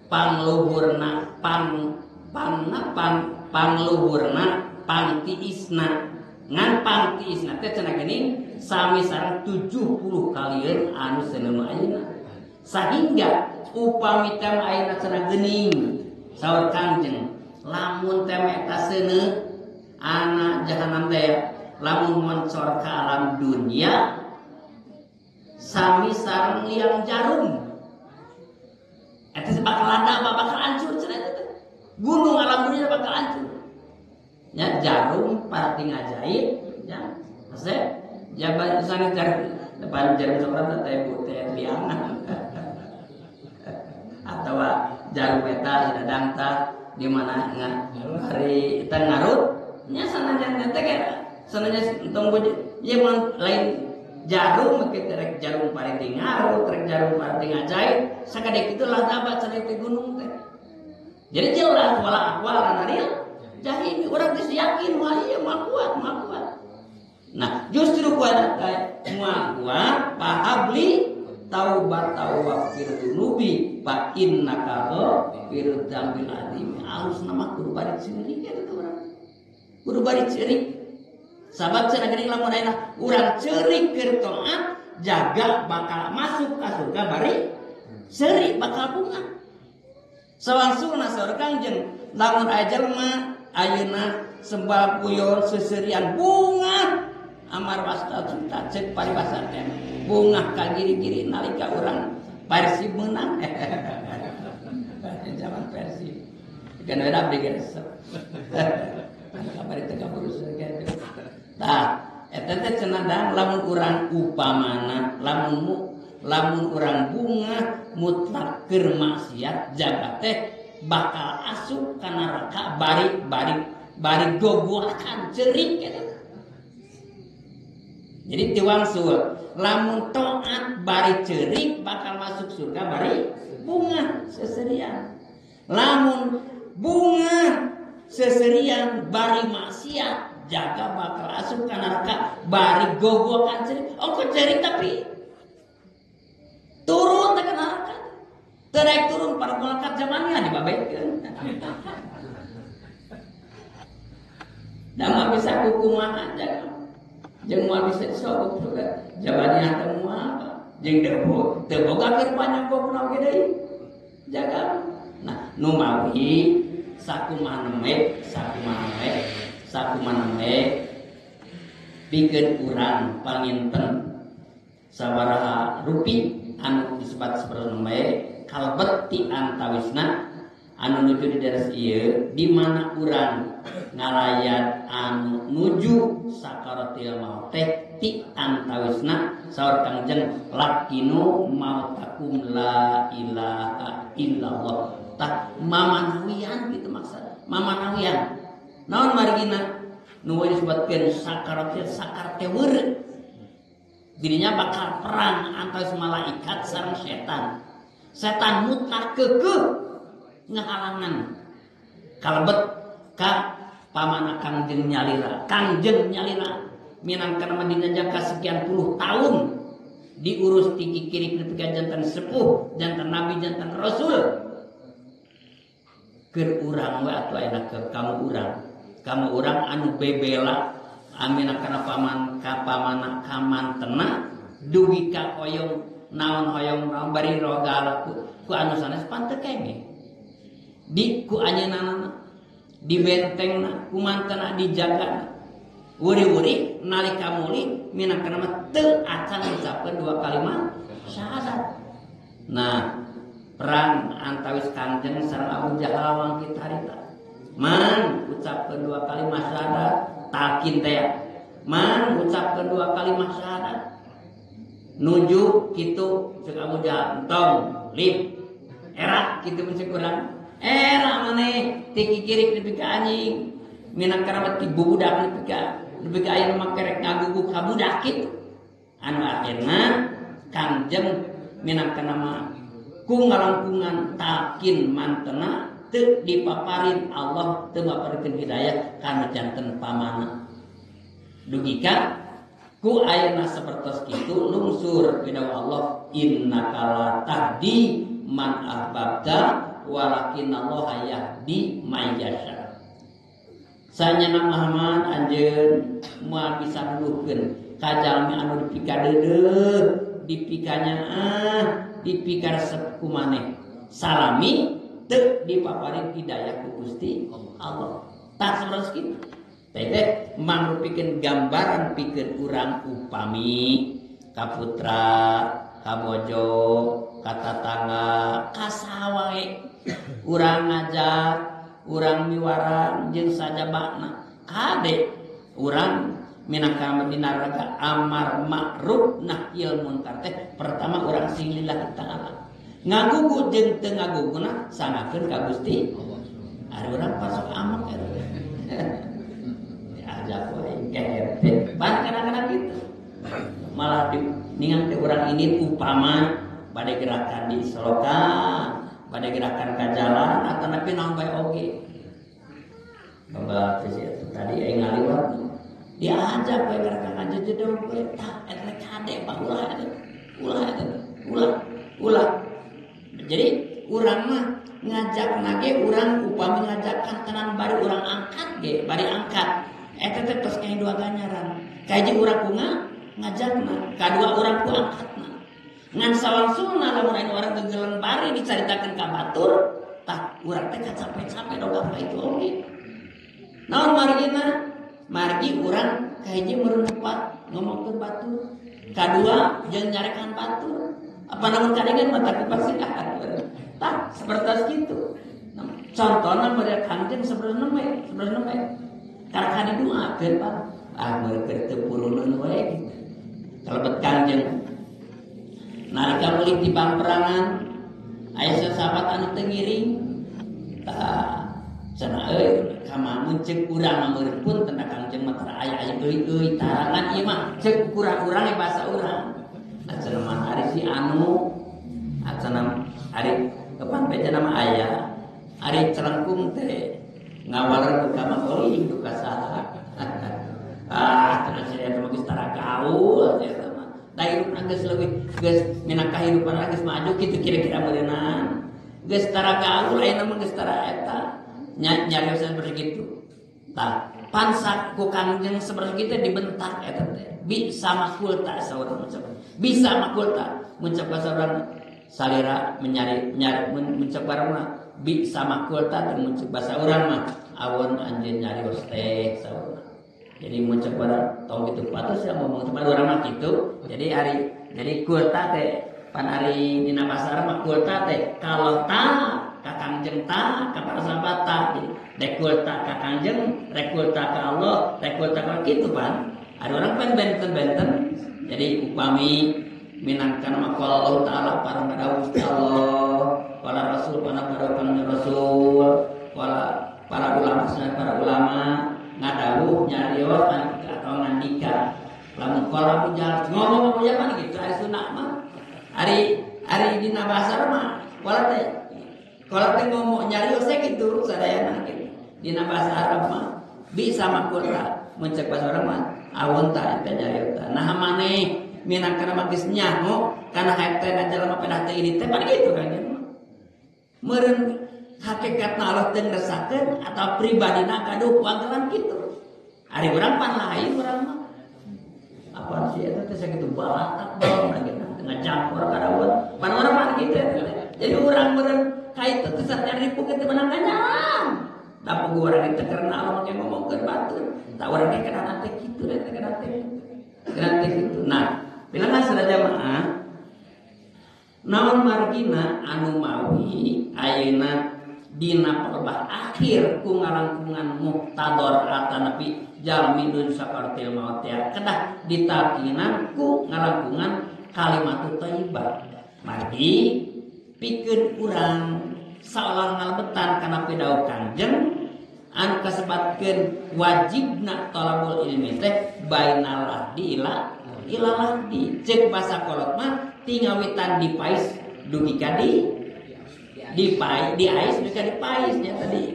pangluhurna pang pangna pang pangluhurna pangtiisna. Ngan pangtiisna teh cenah geuning sami sareng 70 kalieun anu seuneu ayeuna. Sahingga upami teh mah ayeuna cenah geuning saur Kangjeng lamun teh mah eta seuneu anak jahanam teh lamun mencor ke alam dunia sami sareng liang jarum eta bakal ada bakal hancur cenah eta gunung alam dunia bakal hancur nya jarum parti ngajait nya maksudnya jaban sana jarum depan jarum sokran teh teh liangan atau jarum eta dadang tah di mana hari eta ngarut nya sanajan teh sanajan tong ieu mah lain jarum make rek jarum parti ngarut rek jarum parti ngajait sakadek kitu lah dapat cenah teh gunung teh. Jadi jelas wala aqwal naril jahimi urang geus yakin moal ieu moal kuat moal kuat. Nah justru kuat teh moal kuat pahabli taubat taubat fir dunubi fa innaka ghafirud dzambil azim. Alus nama kudu bari ceurik eta teh urang. Kudu bari ceurik. Sabab cenah geuning lamun ayeuna urang ceurik keur taat jaga bakal masuk ka surga bari ceurik bakal bunga. Sawangsulna saur Kangjeng lamun aya jelema ayeuna sembal puyon seserian bunga amar wasta cinta cek paribasa teh bunga ka giri-giri nalika urang Persib menang. Zaman Persib kan we abdi ge resep. Kabar teu kaburus kitu. Tah eta teh cenah lamun urang upamana lamun lamun urang bunga mutlak keur maksiat jaga teh bakal asup ka neraka bari bari bari gogoakan ceurik eta. Jadi tiwangsul lamun taat bari ceurik bakal masuk surga bari bunga seserian. Lamun bunga seserian bari maksiat jaga bakal asup ka neraka bari gogoakan ceurik. Oh kok ceurik tapi turun ke neraka. Terek turun para malaikat zamannya dibabaikeun. Da mah bisa kukumaha jaga. Jeung moal bisa disogok juga. Zamannya teh moal jeung teu boga keur panyogokna oge deui. Jaga. Nah, nu mawi sakumaha nembe, sakumaha nembe, sakumaha nembe pikeun urang panginten sabaraha rupi anu disebat sapertos nembe kalebet ti antawisna anu nuju di daerah ieu di mana urang ngalayan anu nuju sakaratil maut teh ti antawisna saur Kangjeng lakinu mautakum la ilaha illallah. Tah mamanawian kitu maksud mamanawian naon margina nu disebutkeun sakaratil sakar teh weureu dirinya bakal perang antara malaikat sareng setan. Setan mutlak keukeuh ngahalangan kalebet ka pamana Kangjeng nyalira. Kangjeng nyalira minangka mah dina jangka sekian puluh tahun diurus ti kiri nepi ka jantan sepuh, jantan nabi, jantan rasul. Keur urang we atuh ayeuna keur kamu urang. Kamu urang anu bebela amina kana paman ka pamana kamantena dugi ka hoyong naon hoyong naon bari rogal ku anu sanes panteu kenge di ku anjeunna di bentengna ku mantena dijagana wuri-wuri nalika muli minangkana mah teu acan ngucapkeun dua kalimat syahadat. Nah perang antawis Kangjeng sareng Abu Jahal wangkit harita man ucapkeun dua kalimat syahadat talkin teh man ucapkeun dua kalimat syahadat nuju kitu ceuk Abu Jahal entong lip era kitu mun ceuk urang era maneh ti kikirik nepi ka anjing minangka mah ti bubudak nepi ka aya nu mah kerek ngaguguk ka budak kitu anu akhirna Kangjeng minangka mah ku ngalangkungan talkin mantena teu dipaparin Allah teu maparikeun hidayah kana janten pamana dugi ka Ku ayeuna sapertos kitu lungsur pidawuh Allah innaka la tahdi man ahbabta walakinallaha yahdi man yasha. Sanyana Muhammad anjeun moal bisa nuduhkeun ka jalmi anu dipikadeudeuh, dipikanyaah, dipikaresep ku maneh. Salami teu dipaparin hidayah ku Gusti Allah. Tah sapertos kitu. Teh mangrupikeun gambaran pikeun urang upami ka putra, ka bojo, ka tatangga, ka saha wae. Urang ngajak, urang miwarang jeung sajabana. Kade urang minangka dina raga amar ma'ruf nahyil munkar teh pertama urang sing lillahi ta'ala. Ngagugu jeung teu ngaguguna sangakeun ka Gusti Allah. Ari urang pasok amak eta. Diajak wae keher teh. Pan kadang-kadang gitu. Malah ningang teh urang ini upama bade gerakan di solokan, bade gerakan ka jalan atau nepi naon bae oge. Bapak tadi aing ngaliwat diajak bae gerakan aja jedong bae tah eta kade Pak ulah eta. Ulah eta. Ulah. Ulah. Jadi urang mah ngajak nage urang upami ngajakan tenan bari urang angkat ge, bari angkat. Eta teh tos kayak dua ganjaran. Kahiji urang ku ngajakna, kadua urang ku angkatna. Ngan sawangsulna lamun aya urang gegelan bari dicaritakeun ka batur, tah urang teh kacape-cape dongkap ka itu oge. Naon margina? Margi urang kahiji meureun ngomongkeun batur. Kadua jeung nyarekan batur. Apa namun kadengan mata kupasi tah seperti gitu. Contohna mereka kanjeng sebenarnya we. Karena didoakeun Pak. Ah mereka teu puruneun we gitu. Kalebet kanjeng nalika mulih di pamperangan aya sahabat anu teu ngiring. Tah cenah euy kama mun ceuk urang mah pun teu kanjeng mah tara aya aya euy euy tarangan ieu mah ceuk ukuran urang bahasa urang. Nah cenah mah ari si anu cenah ari kapan beja nama aya ari celengkung teh ngawaler ka mah euy duka saha. Ah cenah si eta mah geus tara gaul eta mah. Da hirupna geus leuwih geus minang kahirupan geus maju kitu kira-kira meureunna. Geus tara gaul ayeuna mah geus tara eta. Nyariosan begitu. Tah pansak ku kangjeng seperti kita dibentak eta teh. Bisa makulta saurang macam. Bisa makulta muncak bahasa urang salira menyari nyari muncak barang mah bisa makulta teh muncak bahasa urang mah awon anjeun nyarios teh saurang. Jadi muncak barang tong kitu patus ya ngomong cuma urang mah kitu. Jadi ari jadi kulta teh pan ari dina bahasa urang mah kulta teh kalau ta ka kangjeng ta ka para sahabat ta. Jadi rekulta ka kangjeng, rekulta ka Allah, rekulta ka kitu pan. Ada orang pan benten-benten. Jadi upami minangkan maqala Allah taala para madawus Allah, para rasul para para rasul, para ulama para ulama ngadawuh nyarios atau ngandika. Lamun qala bujal ngomong bujal mah gitu ari sunah mah. Ari ari dina bahasa mah qala teh qala teh ngomong nyarios gitu sadayana gitu. Dina bahasa Arab mah bisa makulta mun cek bahasa urang mah awon ta eta nyarios. Nah maneh minangkana mah geus nyaho kana haytena jalma pedah teh ini teh pan kitu kan meureun hakikatna Allah teu ngresakeun atau pribadina gaduh wangkelan kitu. Ari urang pan lain urang mah. Apaan sih eta teh sakitu balatak bae gitu ngacampur kadawan. Pan urang mah kitu Jadi urang meureun ka itu teh satnya ripuh teh menang kanyalan. Da urang teh karena Allah yang ngomongkeun batur. Tak urang teh kana teh kitu teh kana teh. Kana teh kitu. Nah, bilanglah sada jamaah naon margina anu mawi ayeuna dina perbah akhir ku ngalangkungan muhtador atanapi jalmi nu sakartil maut ya kedah ditalkinan ku ngalangkungan kalimat thayyibah margi pikeun urang saolah ngalebetan kana pidawuh Kangjeng anu kasebatkeun wajibna talabul ilmi teh bainal ahdi ila ilahdi cek bahasa kolot mah tingawitan dipais dugi ka di dipais diais dugi ka dipais nya tadi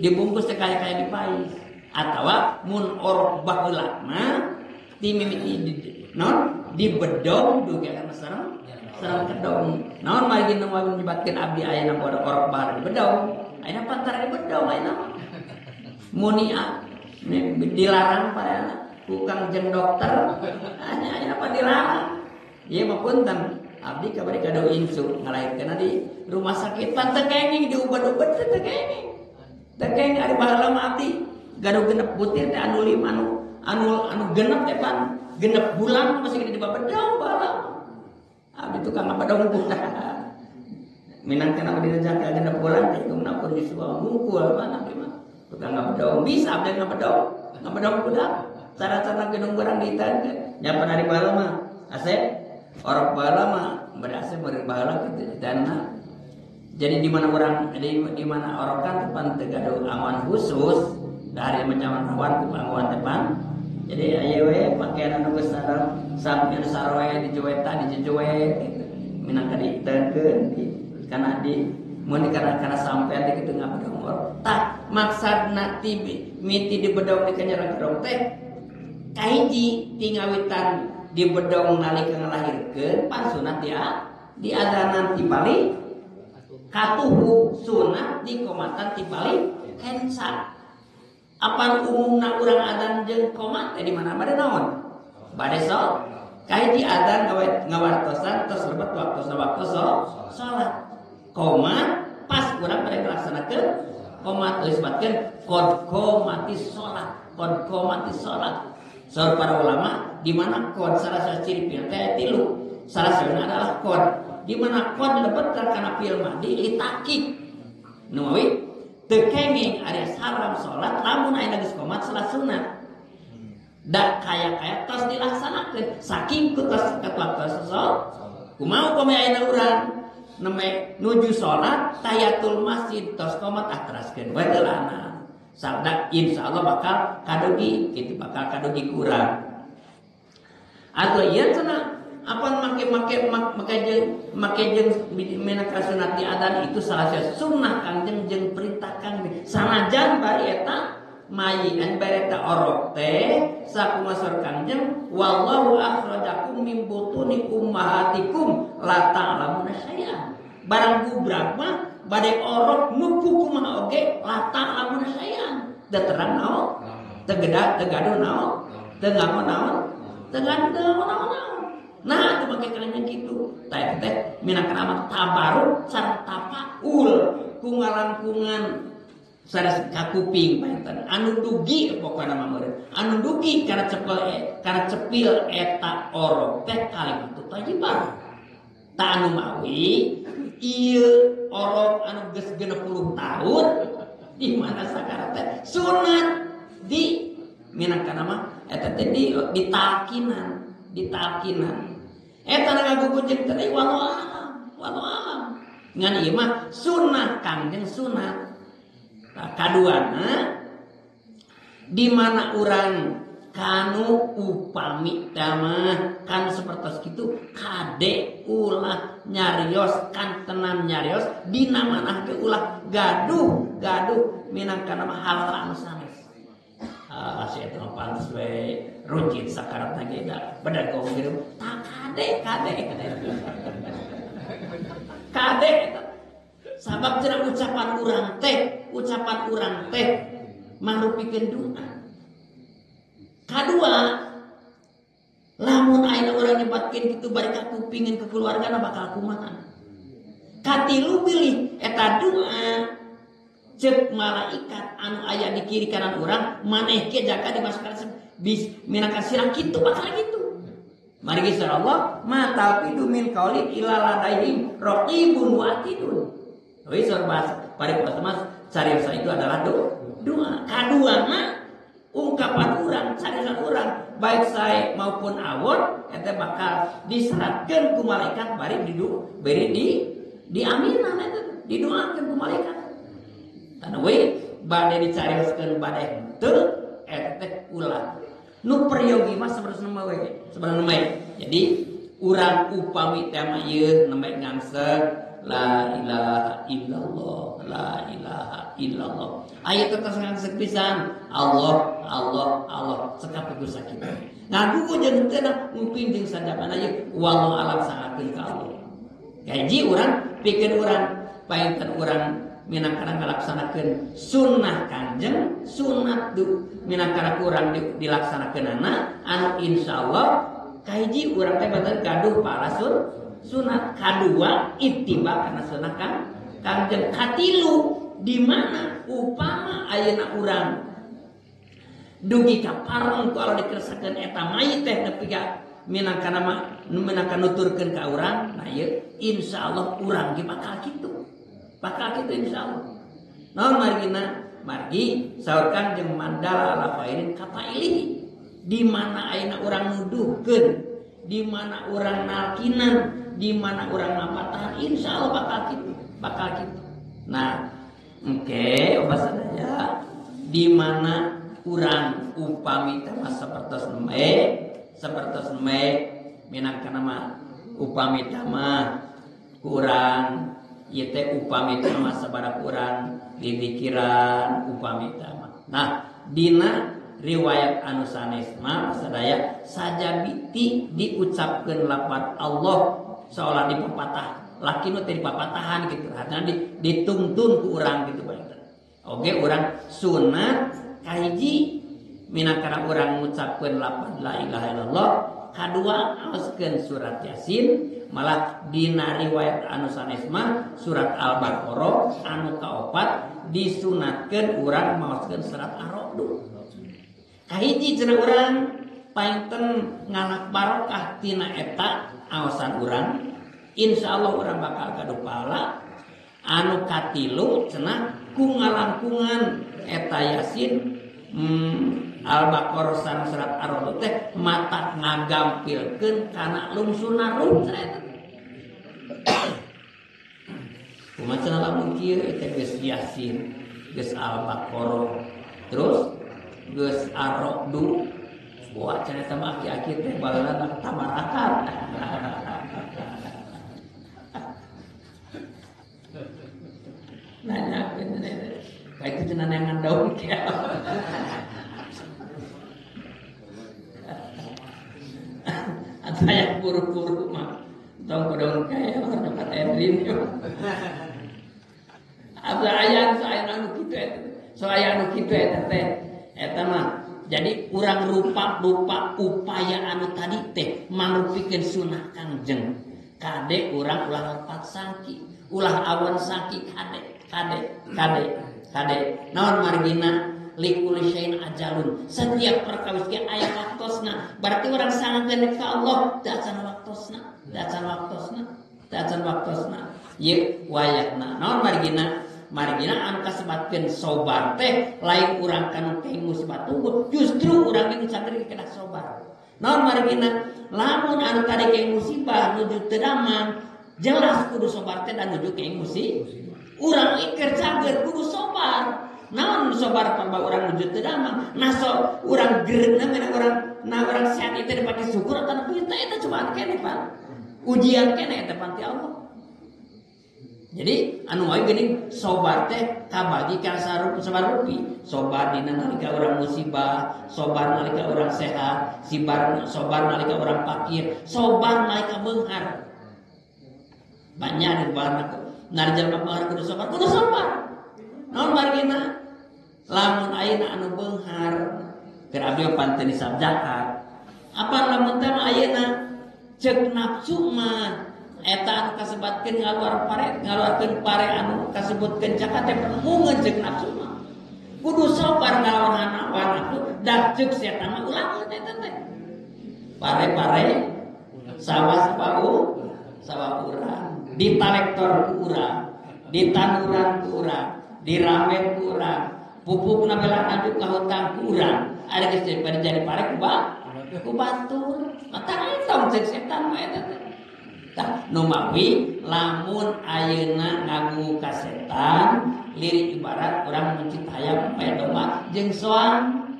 dibungkus teh kaya-kaya dipais atawa mun orok baheula mah Ti mimiti naon di bedong dugi kana sareng sareng kedong. Naon margi nu nyebatkeun abdi ayeuna orok baheula di bedong. Ayeuna pantar di bedong ayeuna mah. Muni dilarang pada ku Kangjeng dokter. Ayeuna pan dilarang. Ieu mah punten abdi kabari kado insu ngalahirkeun di rumah sakit pan teu kenging diubet-ubet teu kenging. Teu kenging ari baheula mah abdi gaduh genep butir teh anu lima anu genep teh pan genep bulan masih gede di babedong baheula. Abdi tukang ngabedong budak. Minangkeun abdi dina genep bulan teh hitungna pun disuwa mungkul pan abdi mah. Tukang ngabedong bisa abdi ngabedong budak. Cara-cara gedung barang ditankeun. Nya pan ari baheula mah asep orok baheula mah bade asep bari baheula kitu dana. Jadi di mana urang di mana orokan pan teu gaduh angon khusus dari macam rawan ku angon depan. Jadi aya we pakaian anu geus sampeun saroe dijuwetan dijejuwe gitu. Minangka diteunkeun di kana di mun kana sampean teh kitu ngabedong orok. Tah maksudna ti miti di bedong di kanyarang kedong teh kahiji tingawitan di bedong nalika ngalahirkeun pan sunat dia diadanan ti balik katuhu sunat dikomatan ti balik kensa. Apan umumna urang adzan jeung qomat teh di mana bade naon? Bade so kahiji adzan ngawartosan tos lebet waktosna waktu salat. Qomat pas urang bade ngalaksanakeun qomat disebutkeun qad qomati salat, qad qomati salat. Saur para ulama di mana qad salah satu ciri fi'il teh tilu. Salah satunya adalah qad. Di mana qad lebet kana fi'il madi litakik. Nu mawi teu kenging ari haram salat lamun aya geus qomat salat sunat. Da kaya-kaya tos dilaksanakeun saking ku tos waktu salat. Kumaha upami ayeuna urang nembe nuju salat tahiyatul masjid tos qomat ah teraskeun we heulana. Sabda insyaallah bakal kadugi kitu bakal kadugi ku urang. Atau ieu cenah apan make jeung minangka sunat di adzan itu salah satu sunnah Kangjeng jeung perintah Kangjeng. Sanajan bari eta mayian bari eta orok teh sakumaha Kangjeng wallahu akhrajakum min butuni ummahatikum la ta'lamuna syai'an. Barang gubrak mah bade orok nu kumaha oge la ta'lamuna syai'an. Da terang naon? Teu gedak teu gaduh naon? Teu ngaho naon? Teu gaduh naon-naon. Nah, itu pakai kerennya gitu. Teh teh minangka amat tabaruk sareng tapaul ku ngalangkungan sanes kakuping panten. Anu dugi pokona mah meureun. Anu dugi kana cepel kana cepil eta orok teh kalimat thayyibah. Ta anu mawi ieu orok anu geus 60 tahun di mana sakara teh sunat di minangka nama eta teh di ditalkinan. Ditalkinan eta ngagugu jeung teh wallahu alam wallahu alam ngan ieu mah sunah Kangjeng sunat. Tah kaduana di mana urang kanu upami teh mah kan sapertos kitu kade ulah nyarios kantenan nyarios dina manah ge ulah gaduh gaduh minangka nama hal anu sanes. Ah si eta mah pantes we runcit sakaratna ge da bedagong gitu tak kade kade kade sabab cenah ucapan urang teh mangrupikeun doa. Kadua lamun ayeuna urang nyebatkeun kitu bari ka kupingin ke keluargana bakal kumaha. Katilu bilih eta doa cek malaikat anu aya di kiri kanan urang maneh ke jaka dimasukkan bis minangka sirang kitu bakal kitu. Mari geus Allah ma talqidu min qaulin illa ladaihim raqibun wa atidun. Wis bahasa paribasa mas cariosa itu adalah doa. Kaduana ungkapan urang cariosa urang baik sae maupun awon eta bakal diseratkeun ku malaikat bari bari di diaminan eta didoakeun ku malaikat. Tanah we bade dicarioskeun bade henteu eta teh ulah. Nu peryogi mah sabenerna we, sabenerna we. Jadi urang upami teh mah ieu nembe ngangsek la ilaha illallah la ilaha illallah. Aya teh tos ngangsek pisan Allah Allah Allah cekap ku sakitu. Ngagugu jeung teu nguping jeung sajabana ieu wallahu alam sangakeun ka Allah. Gaji urang pikeun urang painten urang minangkana ngalaksanakeun sunnah Kanjeng sunat du minangkana kurang dilaksanakeunana anu insyaallah kahiji urang teh baten gaduh pahala sunat kadua ittiba kana sunnah Kanjeng katilu di mana upama ayeuna urang dugi ka pareng ku Allah dikeresakeun eta mayit teh nepi ka minangkana minangkana nuturkeun ka urang nah ieu insyaallah urang ge bakal kitu. Bakal kitu insyaallah. Naon margina? Margi saur Kanjeng mandala ala khairin kafailihi. Di mana ayeuna urang nuduhkeun, di mana urang nalkinan, di mana urang mapatahan, insyaallah bakal kitu, bakal kitu. Nah, engke obat sadaya di mana urang upami teh sapertos nembe minangkana mah upami teh mah kurang ieu teh upami teh mah sabaraha urang dipikiran upami teh mah. Nah, dina riwayat anu sanes mah sadaya sajabiti diucapkeun lapat Allah seolah dipepatah laki nu teh dipapatahan gitu artinya dituntun ku urang gitu bae. Oge urang sunat kahiji minangkana urang ngucapkeun lapat la ilaha illallah kadua aoskeun surat Yasin malah dina riwayat anu sanes mah surat Al-Baqarah anu kaopat disunatkeun urang maoskeun surat Ar-Ra'd. Kahiji cenah urang painten ngalak barokah tina eta aosan urang insyaallah urang bakal gaduh pahala. Anu katilu cenah ku ngalangkungan eta Yasin Al-Baqarah sareng surat Ar-Ra'd teh mata ngagampilkeun kana lungsuna ruh cenah eta. Kumaha cenah lamun kieu eta geus Yasin, geus Al-Baqarah, terus geus Ar-Ra'd, boa cenah eta mah aki-aki teh baheula tamarakan. Nanyakeun cenah kayak itu cenah neangan daun kieu. Atau yang buru-buru mah tong ku daun kaya mah dapat Edrin yo. Abla aya saya anu kitu eta. So aya anu kitu eta teh. Eta mah jadi urang rupa-rupa upaya anu tadi teh mangrupikeun sunah Kangjeng. Kade urang ulah lepat sangki, ulah awan sangki kade kade kade kade. Naon margina likuli syai'in ajalun. Setiap perkawis ge aya waktosna. Berarti urang sangakeun ka Allah teu acan waktosna, teu acan waktosna, teu acan waktosna. Ieu wayahna. Naon margina? Margina anu kasebatkeun sobar teh lain urang kanu teh musibah tunggu, justru urang ge sader kedah sobar. Naon margina? Lamun anu tadi ke musibah nuju teu damang, jelas kudu sobar teh dan nuju ke musibah. Urang iker cager kudu sobar. Naon sobar pamba urang nuju teu damang. Nah so urang gereuna mena urang nah urang sehat itu dipake syukur atawa kita eta cobaan keneh Pak. Ujian keneh eta panti Allah. Jadi anu wae geuning sobar teh kabagi ka sabar rupi. Sobar dina nalika urang musibah, sobar nalika urang sehat, sibar sobar nalika urang fakir, sobar nalika beunghar. Banyak di barna narjalma beunghar kudu sobar, kudu sobar. Naon margina? Lamun ayeuna anu beunghar keur abdi panten nisab zakat. Apa lamun teh ayeuna ceuk nafsu mah eta anu kasebatkeun ngaluar pare, ngaluarkeun pare anu kasebutkeun zakat teh mungeun ceuk nafsu mah. Kudu sabar ngalawan hawa nafsu da ceuk setan mah ulah eta teh. Pare-pare sawah sawah urang, ditalektor ku urang, ditanuran ku urang, diramet ku urang, pupukna belah aju ka hutang ku urang. Ari geus jadi pare ku batur. Mata entong ceuk setan mah eta teh. Tah numawi lamun ayeuna ngagu ka setan lirik ibarat urang mencit hayam pae domba jeung soang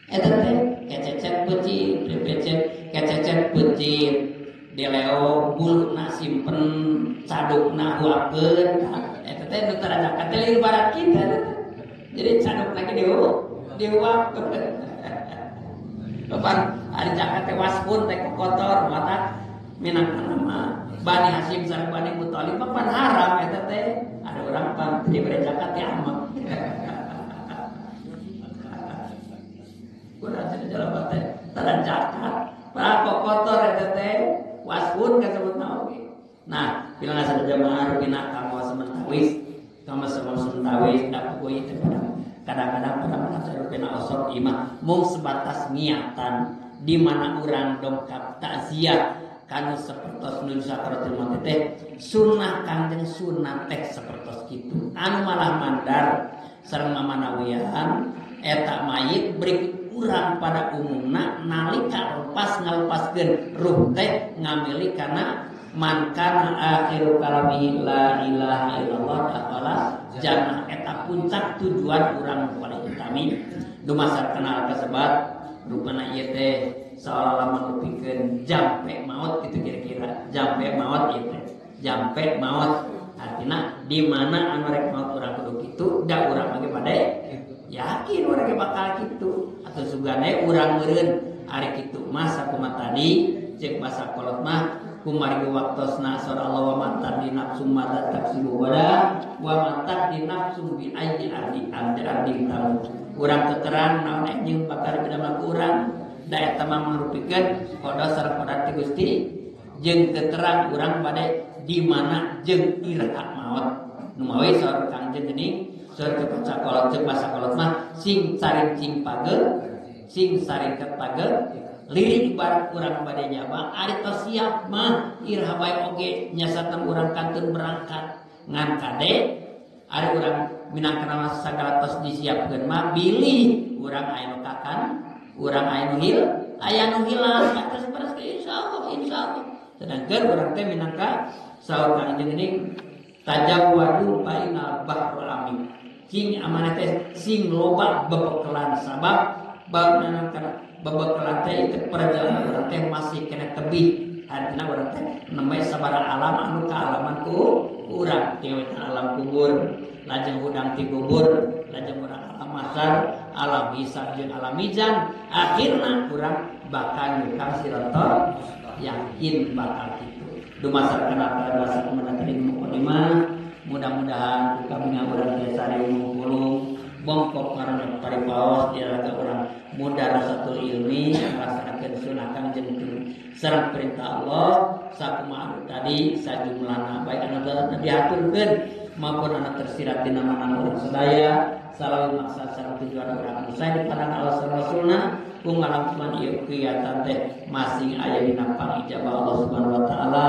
eta teh kececet peucit kececet peucit Dileo buluna simpen cadukna huakeun eta teh nu tara zakat teh lieur barat kita. Jadi cadukna ge dihuapkeun. Bapak ari zakat teh waspun teh kotor mata minangka nama Bani Hasyim sareng Bani Muthalib mah pan haram eta teh. Ada orang pan diberi zakat teh amat. Kurang jadi jalan teh tara zakat. Para kotor eta teh waspun kasebutna oge. Nah, bilang asa jamaah rupina kamo sementawis, kamo sementawis da kuy teh kadang-kadang pada mana rupina osok imah mung sebatas niatan di mana urang dongkap takziah kanu sapertos nu sakaratul maut teh sunnah Kangjeng sunnah teh sapertos kitu anu malah mandar sareng mamanawian eta mayit berikut urang pada umumna nalika lepas ngalepaskeun ruh teh ngamili kana man kana akhiru kalamihi la ilaha illallah dakhala jannah eta puncak tujuan urang paling utami dumasar kenal kasebat rupana ieu teh seolah-olah mangrupikeun jampe maut gitu kira-kira jampe maut ieu teh jampe maut artinya di mana anu rek maut urang kudu kitu da urang oge bade yakin urang ge bakal kitu atau sugane urang meureun ari kitu mah sakumaha tadi cek basa kolot mah kumargi waktosna sora Allah wa mantar di nafsu mata taksibu wada wa mantar di nafsu bi ayyi ardi ardi ardi tamu urang teterang naon anjing bakal bidamel ku urang da eta mah mangrupikeun qada sareng qadar ti Gusti jeung teterang urang bade di mana jeung iraha maot nu mawi saur Kangjeng geuning saur kepaca kolot jeung basa kolot mah sing saring cing pageuh sing saringket pageuh lirik ibarat urang bade nyaba ari tos siap mah iraha bae oge nyasatan urang kantun berangkat ngan kade ari urang minangkana sagala tos disiapkeun mah bilih urang aya nu kakan urang aya nu hil aya nu hilang atas beres insyaallah insyaallah sedangkan urang teh minangka saur Kangjeng geuning tajawwadu bainal bahrul amik cing amanah teh sing loba bebekelan sabab bab minangka babakalan teh itu perjalanan urang teh masih kena tebih artinya urang teh namanya sabara alam anu kaalaman ku urang tiwetan alam kubur lajeng hudang ti kubur lajeng urang alam mahsyar alam hisab jeung alam mizan akhirna urang bakal nyukang siratal yakin bakal kitu dumasar kana bahasa kumaha tadi mukadimah mudah-mudahan kami urang biasa ngumpulung bongkok karena paripaos di raga urang mudarasatul ilmi ngalaksanakeun sunnah Kangjeng sareng perintah Allah sakumaha tadi sajumlahna baik anu diaturkeun maupun anu tersirat dina mana urang sadaya salawi maksad sareng tujuan urang anu sae dipandang Allah sareng Rasulna ku ngalangkungan ieu kegiatan teh masing aya dina pangijabah Allah Subhanahu wa taala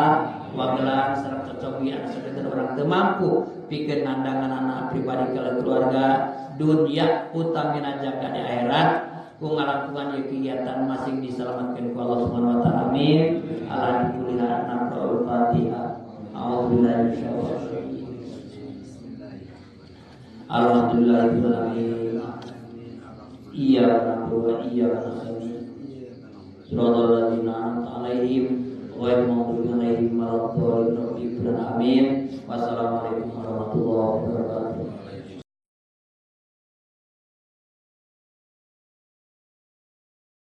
wagelan sareng cocobi anu sabenerna urang teu mampu pikeun nandangan pribadi keluarga dunia utamina jaga di akhirat ku ngalangkungan ieu kegiatan masing diselamatkeun ku Allah Subhanahu wa taala amin alhamdulillah naqra'ul Fatihah a'udzubillahi minasyaitonir rajim alhamdulillahirabbil alamin iyyaka na'budu wa iyyaka nasta'in shiratal ladzina an'amta 'alaihim ghairil maghdubi 'alaihim waladdallin amin. Wassalamualaikum warahmatullahi wabarakatuh.